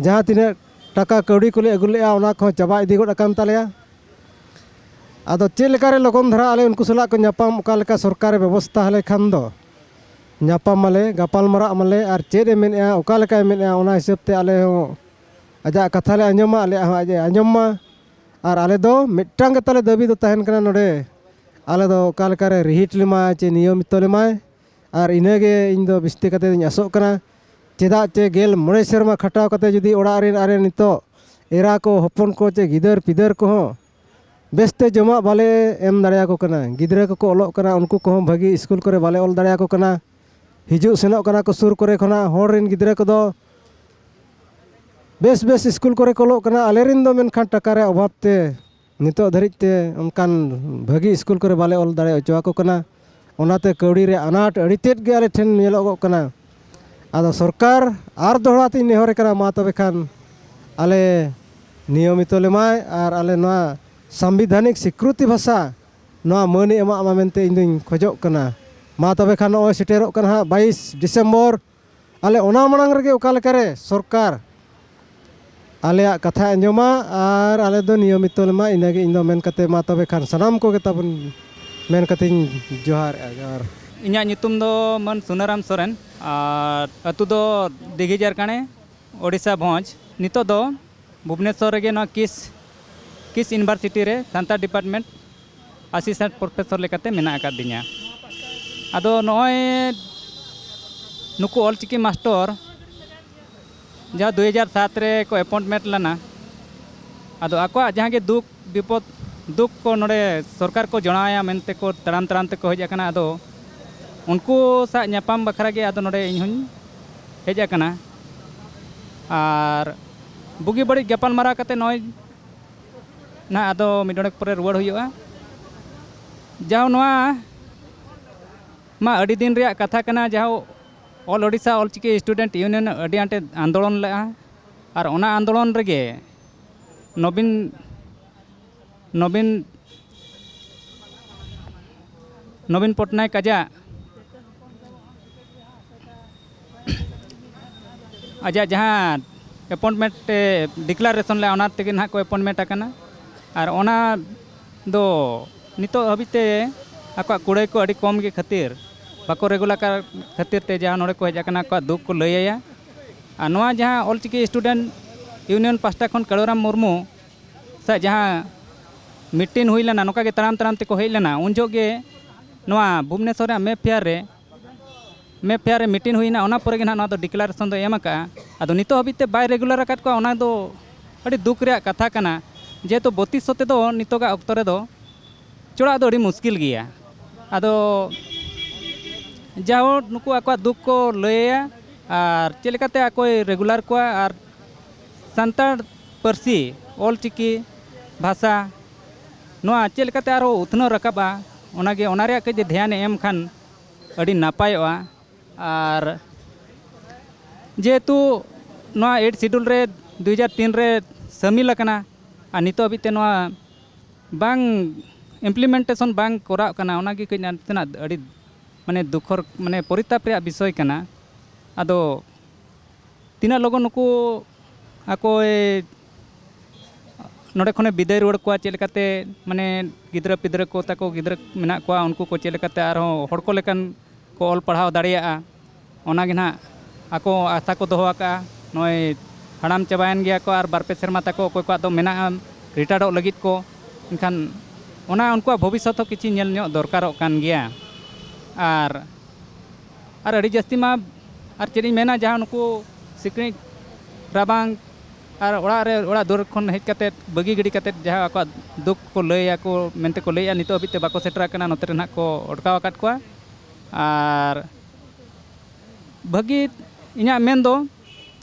ᱡᱟᱦᱟᱸ ᱛᱤᱱᱟᱹᱜ ᱴᱟᱠᱟ ᱠᱟᱹᱣᱰᱤ ᱠᱚᱞᱮ ᱟᱹᱜᱩ ᱞᱮᱜᱼᱟ, ᱚᱱᱟ ᱠᱚᱦᱚᱸ ᱪᱟᱵᱟ ᱤᱫᱤ ᱜᱚᱫ ᱟᱠᱟᱱ ᱛᱟᱞᱮᱭᱟ᱾ ᱟᱫᱚ ᱪᱮᱫ ᱞᱮᱠᱟᱨᱮ ᱞᱚᱜᱚᱱ ᱫᱷᱟᱨᱟ ᱟᱞᱮ ᱩᱱᱠᱩ ᱥᱟᱞᱟᱜ ᱠᱚ ᱧᱟᱯᱟᱢ, ᱚᱠᱟ ᱞᱮᱠᱟ ᱥᱚᱨᱠᱟᱨᱮ ᱵᱮᱵᱚᱥᱛᱷᱟ ᱟᱞᱮ ᱠᱷᱟᱱ ᱫᱚ ᱧᱟᱯᱟᱢ ᱟᱞᱮ, ᱜᱟᱯᱟᱞ ᱢᱟᱨᱟᱜ ᱢᱟᱞᱮ, ᱟᱨ ᱪᱮᱫ ᱮ ᱢᱮᱱᱮᱫᱼᱟ, ᱚᱠᱟ ᱞᱮᱠᱟᱭ ᱢᱮᱱᱮᱫᱼᱟ, ᱚᱱᱟ ᱦᱤᱥᱟᱹᱵ ᱛᱮ ᱟᱞᱮ ᱦᱚᱸ ᱟᱡᱟᱜ ᱠᱟᱛᱷᱟ ᱞᱮ ᱟᱸᱡᱚᱢᱟ, ᱟᱞᱮᱭᱟᱜ ᱦᱚᱸ ᱟᱡ ᱮ ᱟᱸᱡᱚᱢ ᱢᱟ᱾ ᱟᱨ ᱟᱞᱮ ᱫᱚ ᱢᱤᱫᱴᱟᱝ ᱜᱮ ᱛᱟᱞᱮ ᱫᱟᱹᱵᱤ ᱫᱚ ᱛᱟᱦᱮᱱ ᱠᱟᱱᱟ ᱱᱚᱰᱮ, ᱟᱞᱮ ᱫᱚ ᱚᱠᱟ ᱞᱮᱠᱟᱨᱮ ᱨᱤᱦᱤᱴ ᱞᱮᱢᱟᱭ ᱪᱮ ᱱᱤᱭᱚᱢᱤᱛᱚ ᱞᱮᱢᱟᱭ, ᱟᱨ ᱤᱱᱟᱹᱜᱮ ᱤᱧ ᱫᱚ ᱵᱤᱥᱛᱤ ᱠᱟᱛᱮ ᱫᱚᱧ ᱟᱥᱚᱜ ᱠᱟᱱᱟ᱾ ᱪᱮᱫᱟᱜ ᱪᱮ ᱜᱮᱞ ᱢᱚᱬᱮ ᱥᱮᱨᱢᱟ ᱠᱷᱟᱴᱟᱣ ᱠᱟᱛᱮ ᱡᱩᱫᱤ ᱚᱲᱟᱜ ᱨᱮᱱ ᱟᱨᱮ ᱱᱤᱛᱚᱜ ᱮᱨᱟ ᱠᱚ, ᱦᱚᱯᱚᱱ ᱠᱚ ᱪᱮ ᱜᱤᱫᱟᱹᱨ ᱯᱤᱫᱟᱹᱨ ᱠᱚᱦᱚᱸ ᱵᱮᱥᱛᱮ ᱡᱚᱢᱟᱜ ᱵᱟᱞᱮ ᱮᱢ ᱫᱟᱲᱮᱭᱟᱠᱚ ᱠᱟᱱᱟ, ᱜᱤᱫᱽᱨᱟᱹ ᱠᱚᱠᱚ ᱚᱞᱚᱜ ᱠᱟᱱᱟ, ᱩᱱᱠᱩ ᱠᱚᱦᱚᱸ ᱵᱷᱟᱹᱜᱤ ᱥᱠᱩᱞ ᱠᱚᱨᱮ ᱵᱟᱞᱮ ᱚᱞ ᱫᱟᱲᱮᱭᱟᱠᱚ ᱠᱟᱱᱟ, ᱦᱤᱡᱩᱜ ᱥᱮᱱᱚᱜ ᱠᱟᱱᱟ ᱠᱚ ᱥᱩᱨ ᱠᱚᱨᱮ ᱠᱷᱚᱱᱟᱜ, ᱦᱚᱲ ᱨᱮᱱ ᱜᱤᱫᱽᱨᱟᱹ ᱠᱚᱫᱚ ᱵᱮᱥ ᱵᱮᱥ ᱥᱠᱩᱞ ᱠᱚᱨᱮ ᱠᱚ ᱚᱞᱚᱜ ᱠᱟᱱᱟ᱾ ᱟᱞᱮᱨᱮᱱ ᱫᱚ ᱢᱮᱱᱠᱷᱟᱱ ᱴᱟᱠᱟ ᱨᱮᱭᱟᱜ ᱚᱵᱷᱟᱵᱽ ᱛᱮ ᱱᱤᱛᱚᱜ ᱫᱷᱟᱹᱨᱤᱡ ᱛᱮ ᱚᱱᱠᱟᱱ ᱵᱷᱟᱹᱜᱤ ᱥᱠᱩᱞ ᱠᱚᱨᱮ ᱵᱟᱞᱮ ᱚᱞ ᱫᱟᱲᱮ ᱦᱚᱪᱚ ᱟᱠᱚ ᱠᱟᱱᱟ᱾ ᱚᱱᱟᱛᱮ ᱠᱟᱹᱣᱰᱤ ᱨᱮ ᱟᱱᱟᱴ ᱟᱹᱰᱤ ᱛᱮᱫ ᱜᱮ ᱟᱞᱮ ᱴᱷᱮᱱ ᱧᱮᱞᱚᱜᱚᱜ ᱠᱟᱱᱟ᱾ ᱟᱫᱚ ᱥᱚᱨᱠᱟᱨ ᱟᱨ ᱫᱚᱦᱲᱟ ᱛᱤᱧ ᱱᱮᱦᱚᱨᱮ ᱠᱟᱱᱟ, ᱢᱟ ᱛᱚᱵᱮ ᱠᱷᱟᱱ ᱟᱞᱮ ᱱᱤᱭᱚᱢᱤᱛᱚ ᱞᱮᱢᱟᱭ ᱟᱨ ᱟᱞᱮ ᱱᱚᱣᱟ ᱥᱟᱝᱵᱤᱫᱷᱟᱱᱤᱠ ᱥᱤᱠᱨᱩᱛᱤ ᱵᱷᱟᱥᱟ ᱱᱚᱣᱟ ᱢᱟᱹᱱᱮ ᱮᱢᱟᱜ ᱢᱟ ᱢᱮᱱᱛᱮ ᱤᱧ ᱫᱩᱧ ᱠᱷᱚᱡᱚᱜ ᱠᱟᱱᱟ᱾ ᱢᱟ ᱛᱚᱵᱮ ᱠᱷᱟᱱ ᱱᱚᱜᱼᱚᱭ ᱥᱮᱴᱮᱨᱚᱜ ᱠᱟᱱᱟ ᱦᱟᱸᱜ ᱵᱟᱭᱤᱥ ᱰᱤᱥᱮᱢᱵᱚᱨ, ᱟᱞᱮ ᱚᱱᱟ ᱢᱟᱲᱟᱝ ᱨᱮᱜᱮ ᱚᱠᱟ ᱞᱮᱠᱟᱨᱮ ᱥᱚᱨᱠᱟᱨ ᱟᱞᱮᱭᱟᱜ ᱠᱟᱛᱷᱟᱭ ᱟᱸᱡᱚᱢᱟ ᱟᱨ ᱟᱞᱮ ᱫᱚ ᱱᱤᱭᱚᱢᱤᱛᱚ ᱞᱮᱢᱟ, ᱤᱱᱟᱹᱜᱮ ᱤᱧ ᱫᱚ ᱢᱮᱱ ᱠᱟᱛᱮ ᱢᱟ ᱛᱚᱵᱮ ᱠᱷᱟᱱ ᱥᱟᱱᱟᱢ ᱠᱚᱜᱮ ᱛᱟᱵᱚᱱ ᱢᱮᱱ ᱠᱟᱛᱮᱧ ᱡᱚᱦᱟᱨᱮᱜᱼᱟ, ᱡᱚᱦᱟᱨ᱾ ᱤᱧᱟᱹᱜ ᱧᱩᱛᱩᱢ ᱫᱚ ᱢᱟᱹᱱ ᱥᱩᱱᱟᱨᱟᱢ ᱥᱚᱨᱮᱱ ᱟᱨ ᱟᱹᱛᱩ ᱫᱚ ᱫᱤᱜᱷᱤ ᱡᱟᱨᱠᱟᱬᱮ, ᱳᱰᱤᱥᱟ ᱵᱷᱚᱸᱡᱽ᱾ ᱱᱤᱛᱚᱜ ᱫᱚ ᱵᱷᱩᱵᱽᱱᱮᱥᱚᱨ ᱨᱮᱜᱮ ᱱᱚᱣᱟ ᱠᱤᱥ, ᱠᱤᱥ ᱤᱭᱩᱱᱤᱵᱷᱟᱨᱥᱤᱴᱤ ᱨᱮ ᱥᱟᱱᱛᱟᱲ ᱰᱤᱯᱟᱨᱴᱢᱮᱱᱴ ᱟᱥᱤᱥᱴᱮᱱᱴ ᱯᱨᱚᱯᱷᱮᱥᱚᱨ ᱞᱮᱠᱟᱛᱮ ᱢᱮᱱᱟᱜ ᱟᱠᱟᱫᱤᱧᱟ᱾ ᱟᱫᱚ ᱱᱚᱜᱼᱚᱭ ᱱᱩᱠᱩ ᱚᱞᱪᱤᱠᱤ ᱢᱟᱥᱴᱚᱨ ᱡᱟᱦᱟᱸ ᱫᱩᱭ ᱦᱟᱡᱟᱨ ᱥᱟᱛ ᱨᱮ ᱠᱚ ᱮᱯᱚᱭᱮᱱᱴᱢᱮᱱᱴ ᱞᱮᱱᱟ, ᱟᱫᱚ ᱟᱠᱚᱣᱟᱜ ᱡᱟᱦᱟᱸ ᱜᱮ ᱫᱩᱠ ᱵᱤᱯᱚᱫ, ᱫᱩᱠ ᱠᱚ ᱱᱚᱰᱮ ᱥᱚᱨᱠᱟᱨ ᱠᱚ ᱡᱚᱲᱟᱣᱟᱭᱟ ᱢᱮᱱᱛᱮ ᱠᱚ ᱛᱟᱲᱟᱢ ᱛᱟᱲᱟᱢ ᱛᱮᱠᱚ ᱦᱮᱡ ᱟᱠᱟᱱᱟ᱾ ᱟᱫᱚ ᱩᱱᱠᱩ ᱥᱟᱶ ᱧᱟᱯᱟᱢ ᱵᱟᱠᱷᱨᱟ ᱜᱮ ᱟᱫᱚ ᱱᱚᱰᱮ ᱤᱧ ᱦᱚᱧ ᱦᱮᱡ ᱟᱠᱟᱱᱟ᱾ ᱟᱨ ᱵᱩᱜᱤ ᱵᱟᱹᱲᱤᱡ ᱜᱟᱯᱟᱞ ᱢᱟᱨᱟᱣ ᱠᱟᱛᱮ ᱱᱚᱜᱼᱚᱭ ᱱᱟᱦᱟᱜ ᱟᱫᱚ ᱢᱤᱫ ᱰᱚᱸᱰᱮᱠ ᱯᱚᱨᱮ ᱨᱩᱣᱟᱹᱲ ᱦᱩᱭᱩᱜᱼᱟ᱾ ᱡᱟᱣ ᱱᱚᱣᱟ ᱢᱟ ᱟᱹᱰᱤ ᱫᱤᱱ ᱨᱮᱭᱟᱜ ᱠᱟᱛᱷᱟ ᱠᱟᱱᱟ, ᱡᱟᱦᱟᱸ ᱚᱞ ᱳᱰᱤᱥᱟ ᱚᱞᱪᱤᱠᱤ ᱥᱴᱩᱰᱮᱱᱴ ᱤᱭᱩᱱᱤᱭᱚᱱ ᱟᱹᱰᱤ ᱟᱸᱴᱮ ᱟᱱᱫᱳᱞᱚᱱ ᱞᱮᱫᱼᱟ᱾ ᱟᱨ ᱚᱱᱟ ᱟᱱᱫᱳᱞᱚᱱ ᱨᱮᱜᱮ ᱱᱚᱵᱤᱱ, ᱱᱚᱵᱤᱱ, ᱱᱚᱵᱤᱱ ᱯᱚᱴᱱᱟᱭᱮᱠ ᱟᱡᱟᱜ, ᱟᱡᱟᱜ ᱡᱟᱦᱟᱸ ᱮᱯᱚᱭᱮᱱᱴᱢᱮᱱᱴ ᱮ ᱰᱤᱠᱞᱟᱨᱮᱥᱚᱱ ᱞᱮᱫᱼᱟ, ᱚᱱᱟ ᱛᱮᱜᱮ ᱱᱟᱦᱟᱜ ᱠᱚ ᱮᱯᱚᱭᱮᱱᱴᱢᱮᱱᱴ ᱟᱠᱟᱱᱟ᱾ ᱟᱨ ᱚᱱᱟ ᱫᱚ ᱱᱤᱛᱚᱜ ᱦᱟᱹᱵᱤᱡ ᱛᱮ ᱟᱠᱚᱣᱟᱜ ᱠᱩᱲᱟᱹᱭ ᱠᱚ ᱟᱹᱰᱤ ᱠᱚᱢ ᱜᱮ ᱠᱷᱟᱹᱛᱤᱨ, ᱵᱟᱠᱚ ᱨᱮᱜᱩᱞᱟᱨ ᱠᱷᱟᱹᱛᱤᱨ ᱛᱮ ᱡᱟᱦᱟᱸ ᱱᱚᱰᱮ ᱠᱚ ᱦᱮᱡ ᱟᱠᱟᱱᱟ, ᱟᱠᱚᱣᱟᱜ ᱫᱩᱠ ᱠᱚ ᱞᱟᱹᱭ ᱟᱭᱟ᱾ ᱟᱨ ᱱᱚᱣᱟ ᱡᱟᱦᱟᱸ ᱚᱞᱪᱤᱠᱤ ᱥᱴᱩᱰᱮᱱᱴ ᱤᱭᱩᱱᱤᱭᱚᱱ ᱯᱟᱦᱴᱟ ᱠᱷᱚᱱ ᱠᱟᱹᱲᱩᱨᱟᱢ ᱢᱩᱨᱢᱩ ᱥᱟᱶ ᱡᱟᱦᱟᱸ ᱢᱤᱴᱤᱝ ᱦᱩᱭ ᱞᱮᱱᱟ, ᱱᱚᱝᱠᱟ ᱜᱮ ᱛᱟᱲᱟᱢ ᱛᱟᱲᱟᱢ ᱛᱮᱠᱚ ᱦᱮᱡ ᱞᱮᱱᱟ, ᱩᱱ ᱡᱚᱦᱚᱜ ᱜᱮ ᱱᱚᱣᱟ ᱵᱷᱩᱵᱽᱱᱮᱥᱚᱨ ᱨᱮᱭᱟᱜ ᱢᱮ ᱯᱷᱮᱭᱟᱨ ᱨᱮ, ᱢᱮ ᱯᱷᱮᱭᱟᱨ ᱨᱮ ᱢᱤᱴᱤᱝ ᱦᱩᱭᱱᱟ, ᱚᱱᱟ ᱯᱚᱨᱮ ᱜᱮ ᱱᱟᱦᱟᱜ ᱱᱚᱣᱟ ᱫᱚ ᱰᱤᱠᱞᱟᱨᱮᱥᱚᱱ ᱫᱚᱭ ᱮᱢ ᱟᱠᱟᱫᱼᱟ᱾ ᱟᱫᱚ ᱱᱤᱛᱚᱜ ᱦᱟᱹᱵᱤᱡ ᱛᱮ ᱵᱟᱭ ᱨᱮᱜᱩᱞᱟᱨ ᱟᱠᱟᱫ ᱠᱚᱣᱟ, ᱚᱱᱟ ᱫᱚ ᱟᱹᱰᱤ ᱫᱩᱠ ᱨᱮᱭᱟᱜ ᱠᱟᱛᱷᱟ ᱠᱟᱱᱟ᱾ ᱡᱮᱦᱮᱛᱩ ᱵᱚᱛᱤᱥ ᱥᱚ ᱛᱮᱫᱚ ᱱᱤᱛᱚᱜᱟᱜ ᱚᱠᱛᱚ ᱨᱮᱫᱚ ᱪᱚᱲᱟᱜ ᱫᱚ ᱟᱹᱰᱤ ᱢᱩᱥᱠᱤᱞ ᱜᱮᱭᱟ᱾ ᱟᱫᱚ ᱡᱟᱦᱳᱠ, ᱱᱩᱠᱩ ᱟᱠᱚᱣᱟᱜ ᱫᱩᱠ ᱠᱚ ᱞᱟᱹᱭᱟ ᱟᱨ ᱪᱮᱫ ᱞᱮᱠᱟᱛᱮ ᱟᱠᱚᱭ ᱨᱮᱜᱩᱞᱟᱨ ᱠᱚᱣᱟ ᱟᱨ ᱥᱟᱱᱛᱟᱲ ᱯᱟᱹᱨᱥᱤ, ᱚᱞᱪᱤᱠᱤ ᱵᱷᱟᱥᱟ, ᱱᱚᱣᱟ ᱪᱮᱫ ᱞᱮᱠᱟᱛᱮ ᱟᱨᱦᱚᱸ ᱩᱛᱱᱟᱹᱣ ᱨᱟᱠᱟᱵᱼᱟ, ᱚᱱᱟᱜᱮ, ᱚᱱᱟ ᱨᱮᱭᱟᱜ ᱠᱟᱹᱡ ᱫᱷᱮᱭᱟᱱᱮ ᱮᱢ ᱠᱷᱟᱱ ᱟᱹᱰᱤ ᱱᱟᱯᱟᱭᱚᱜᱼᱟ᱾ ᱟᱨ ᱡᱮᱦᱮᱛᱩ ᱱᱚᱣᱟ ᱮᱭᱤᱴ ᱥᱤᱰᱩᱞ ᱨᱮ ᱫᱩ ᱦᱟᱡᱟᱨ ᱛᱤᱱ ᱨᱮ ᱥᱟᱹᱢᱤᱞ ᱟᱠᱟᱱᱟ ᱟᱨ ᱱᱤᱛᱚᱜ ᱦᱟᱹᱵᱤᱡ ᱛᱮ ᱱᱚᱣᱟ ᱵᱟᱝ ᱤᱢᱯᱞᱤᱢᱮᱱᱴᱮᱥᱚᱱ ᱵᱟᱝ ᱠᱚᱨᱟᱜ ᱠᱟᱱᱟ, ᱚᱱᱟᱜᱮ ᱠᱟᱹᱡ ᱱᱟᱥᱮᱱᱟᱜ ᱟᱹᱰᱤ ᱢᱟᱱᱮ ᱫᱩᱠᱷᱚᱨ, ᱢᱟᱱᱮ ᱯᱚᱨᱤᱛᱟᱯ ᱨᱮᱭᱟᱜ ᱵᱤᱥᱚᱭ ᱠᱟᱱᱟ᱾ ᱟᱫᱚ ᱛᱤᱱᱟᱹᱜ ᱞᱚᱜᱚᱱ ᱱᱩᱠᱩ ᱟᱠᱚᱭ ᱱᱚᱰᱮ ᱠᱷᱚᱱᱮ ᱵᱤᱫᱟᱹᱭ ᱨᱩᱣᱟᱹᱲ ᱠᱚᱣᱟ, ᱪᱮᱫ ᱞᱮᱠᱟᱛᱮ ᱢᱟᱱᱮ ᱜᱤᱫᱽᱨᱟᱹ ᱯᱤᱫᱽᱨᱟᱹ ᱠᱚ ᱛᱟᱠᱚ, ᱜᱤᱫᱽᱨᱟᱹ ᱢᱮᱱᱟᱜ ᱠᱚᱣᱟ, ᱩᱱᱠᱩ ᱠᱚ ᱪᱮᱫ ᱞᱮᱠᱟᱛᱮ ᱟᱨᱦᱚᱸ ᱦᱚᱲ ᱠᱚ ᱞᱮᱠᱟᱱ ᱠᱚ ᱚᱞ ᱯᱟᱲᱦᱟᱣ ᱫᱟᱲᱮᱭᱟᱜᱼᱟ, ᱚᱱᱟᱜᱮ ᱱᱟᱦᱟᱜ ᱟᱠᱚ ᱟᱥᱟ ᱠᱚ ᱫᱚᱦᱚ ᱟᱠᱟᱫᱼᱟ᱾ ᱱᱚᱜᱼᱚᱭ ᱦᱟᱲᱟᱢ ᱪᱟᱵᱟᱭᱮᱱ ᱜᱮᱭᱟ ᱠᱚ ᱟᱨ ᱵᱟᱨ ᱯᱮ ᱥᱮᱨᱢᱟ ᱛᱟᱠᱚ ᱚᱠᱚᱭ ᱠᱚᱣᱟᱜ ᱫᱚ ᱢᱮᱱᱟᱜᱼᱟ ᱨᱤᱴᱟᱭᱟᱨᱚᱜ ᱞᱟᱹᱜᱤᱫ ᱠᱚ, ᱮᱱᱠᱷᱟᱱ ᱚᱱᱟ ᱩᱱᱠᱩᱣᱟᱜ ᱵᱷᱚᱵᱤᱥᱥᱚᱛ ᱦᱚᱸ ᱠᱤᱪᱷᱩ ᱧᱮᱞ ᱧᱚᱜ ᱫᱚᱨᱠᱟᱨᱚᱜ ᱠᱟᱱ ᱜᱮᱭᱟ᱾ ᱟᱨ ᱟᱨ ᱟᱹᱰᱤ ᱡᱟᱹᱥᱛᱤ ᱢᱟ ᱟᱨ ᱪᱮᱫ ᱤᱧ ᱢᱮᱱᱟ, ᱡᱟᱦᱟᱸ ᱱᱩᱠᱩ ᱥᱤᱠᱲᱤᱡ ᱨᱟᱵᱟᱝ ᱟᱨ ᱚᱲᱟᱜ ᱨᱮ, ᱚᱲᱟᱜ ᱫᱩᱣᱟᱹᱨ ᱠᱷᱚᱱ ᱦᱮᱡ ᱠᱟᱛᱮᱫ ᱵᱟᱹᱜᱤ ᱜᱤᱰᱤ ᱠᱟᱛᱮᱫ ᱡᱟᱦᱟᱸ ᱟᱠᱚᱣᱟᱜ ᱫᱩᱠ ᱠᱚ ᱞᱟᱹᱭᱟᱠᱚ ᱢᱮᱱᱛᱮ ᱠᱚ ᱞᱟᱹᱭᱮᱫᱼᱟ, ᱱᱤᱛᱚᱜ ᱦᱟᱹᱵᱤᱡ ᱛᱮ ᱵᱟᱠᱚ ᱥᱮᱴᱮᱨ ᱟᱠᱟᱱᱟ, ᱱᱚᱛᱮ ᱨᱮ ᱱᱟᱦᱟᱜ ᱠᱚ ᱚᱴᱠᱟᱣ ᱟᱠᱟᱫ ᱠᱚᱣᱟ᱾ ᱟᱨ ᱵᱷᱟᱹᱜᱤ ᱤᱧᱟᱹᱜ ᱢᱮᱱ ᱫᱚ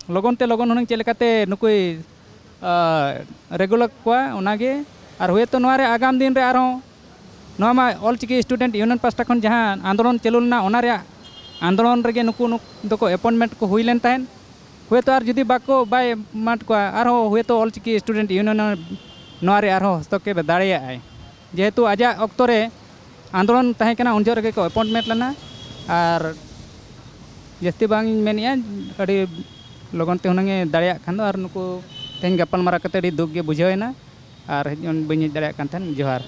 ᱞᱚᱜᱚᱱ ᱛᱮ ᱞᱚᱜᱚᱱ ᱦᱩᱱᱟᱹᱝ ᱪᱮᱫ ᱞᱮᱠᱟᱛᱮ ᱱᱩᱠᱩᱭ ᱨᱮᱜᱩᱞᱟᱨ ᱠᱚᱣᱟ ᱚᱱᱟᱜᱮ᱾ ᱟᱨ ᱦᱳᱭᱛᱳ ᱱᱚᱣᱟ ᱨᱮ ᱟᱜᱟᱢ ᱫᱤᱱ ᱨᱮ ᱟᱨᱦᱚᱸ ᱱᱚᱣᱟ ᱢᱟ ᱚᱞ ᱪᱤᱠᱤ ᱥᱴᱩᱰᱮᱱᱴ ᱤᱭᱩᱱᱤᱭᱚᱱ ᱯᱟᱥᱴᱟ ᱠᱷᱚᱱ ᱡᱟᱦᱟᱸ ᱟᱱᱫᱳᱞᱚᱱ ᱪᱟᱹᱞᱩ ᱞᱮᱱᱟ, ᱚᱱᱟ ᱨᱮᱭᱟᱜ ᱟᱱᱫᱳᱞᱚᱱ ᱨᱮᱜᱮ ᱱᱩᱠᱩ ᱱᱩᱠ ᱫᱚᱠᱚ ᱮᱯᱚᱭᱮᱱᱴᱢᱮᱱᱴ ᱠᱚ ᱦᱩᱭ ᱞᱮᱱ ᱛᱟᱦᱮᱸᱫ᱾ ᱦᱳᱭᱛᱳ ᱟᱨ ᱡᱩᱫᱤ ᱵᱟᱠᱚ, ᱵᱟᱭ ᱮᱢᱟᱫ ᱠᱚᱣᱟ, ᱟᱨᱦᱚᱸ ᱦᱳᱭᱛᱳ ᱚᱞ ᱪᱤᱠᱤ ᱥᱴᱩᱰᱮᱱᱴ ᱤᱭᱩᱱᱤᱭᱚᱱ ᱱᱚᱣᱟ ᱨᱮ ᱟᱨᱦᱚᱸ ᱦᱚᱥᱛᱚᱠᱠᱷᱮᱯ ᱫᱟᱲᱮᱭᱟᱜᱼᱟᱭ, ᱡᱮᱦᱮᱛᱩ ᱟᱡᱟᱜ ᱚᱠᱛᱚ ᱨᱮ ᱟᱱᱫᱳᱞᱚᱱ ᱛᱟᱦᱮᱸ ᱠᱟᱱᱟ, ᱩᱱ ᱡᱚᱦᱚᱜ ᱨᱮᱜᱮ ᱠᱚ ᱮᱯᱚᱭᱮᱱᱴᱢᱮᱱᱴ ᱞᱮᱱᱟ᱾ ᱟᱨ ᱡᱟᱹᱥᱛᱤ ᱵᱟᱝ ᱤᱧ ᱢᱮᱱᱮᱫᱼᱟ, ᱟᱹᱰᱤ ᱞᱚᱜᱚᱱ ᱛᱮ ᱦᱩᱱᱟᱹᱝ ᱮ ᱫᱟᱲᱮᱭᱟᱜ ᱠᱷᱟᱱ ᱫᱚ᱾ ᱟᱨ ᱱᱩᱠᱩ ᱛᱮᱦᱮᱧ ᱜᱟᱯᱟᱞᱢᱟᱨᱟᱣ ᱠᱟᱛᱮ ᱟᱹᱰᱤ ᱫᱩᱠ ᱜᱮ ᱵᱩᱡᱷᱟᱹᱣ ᱮᱱᱟ᱾ ᱟᱨ ᱦᱮᱡ, ᱵᱟᱹᱧ ᱦᱮᱡ ᱫᱟᱲᱮᱭᱟᱜ ᱠᱟᱱ ᱛᱟᱦᱮᱸᱫ᱾ ᱡᱚᱦᱟᱨ᱾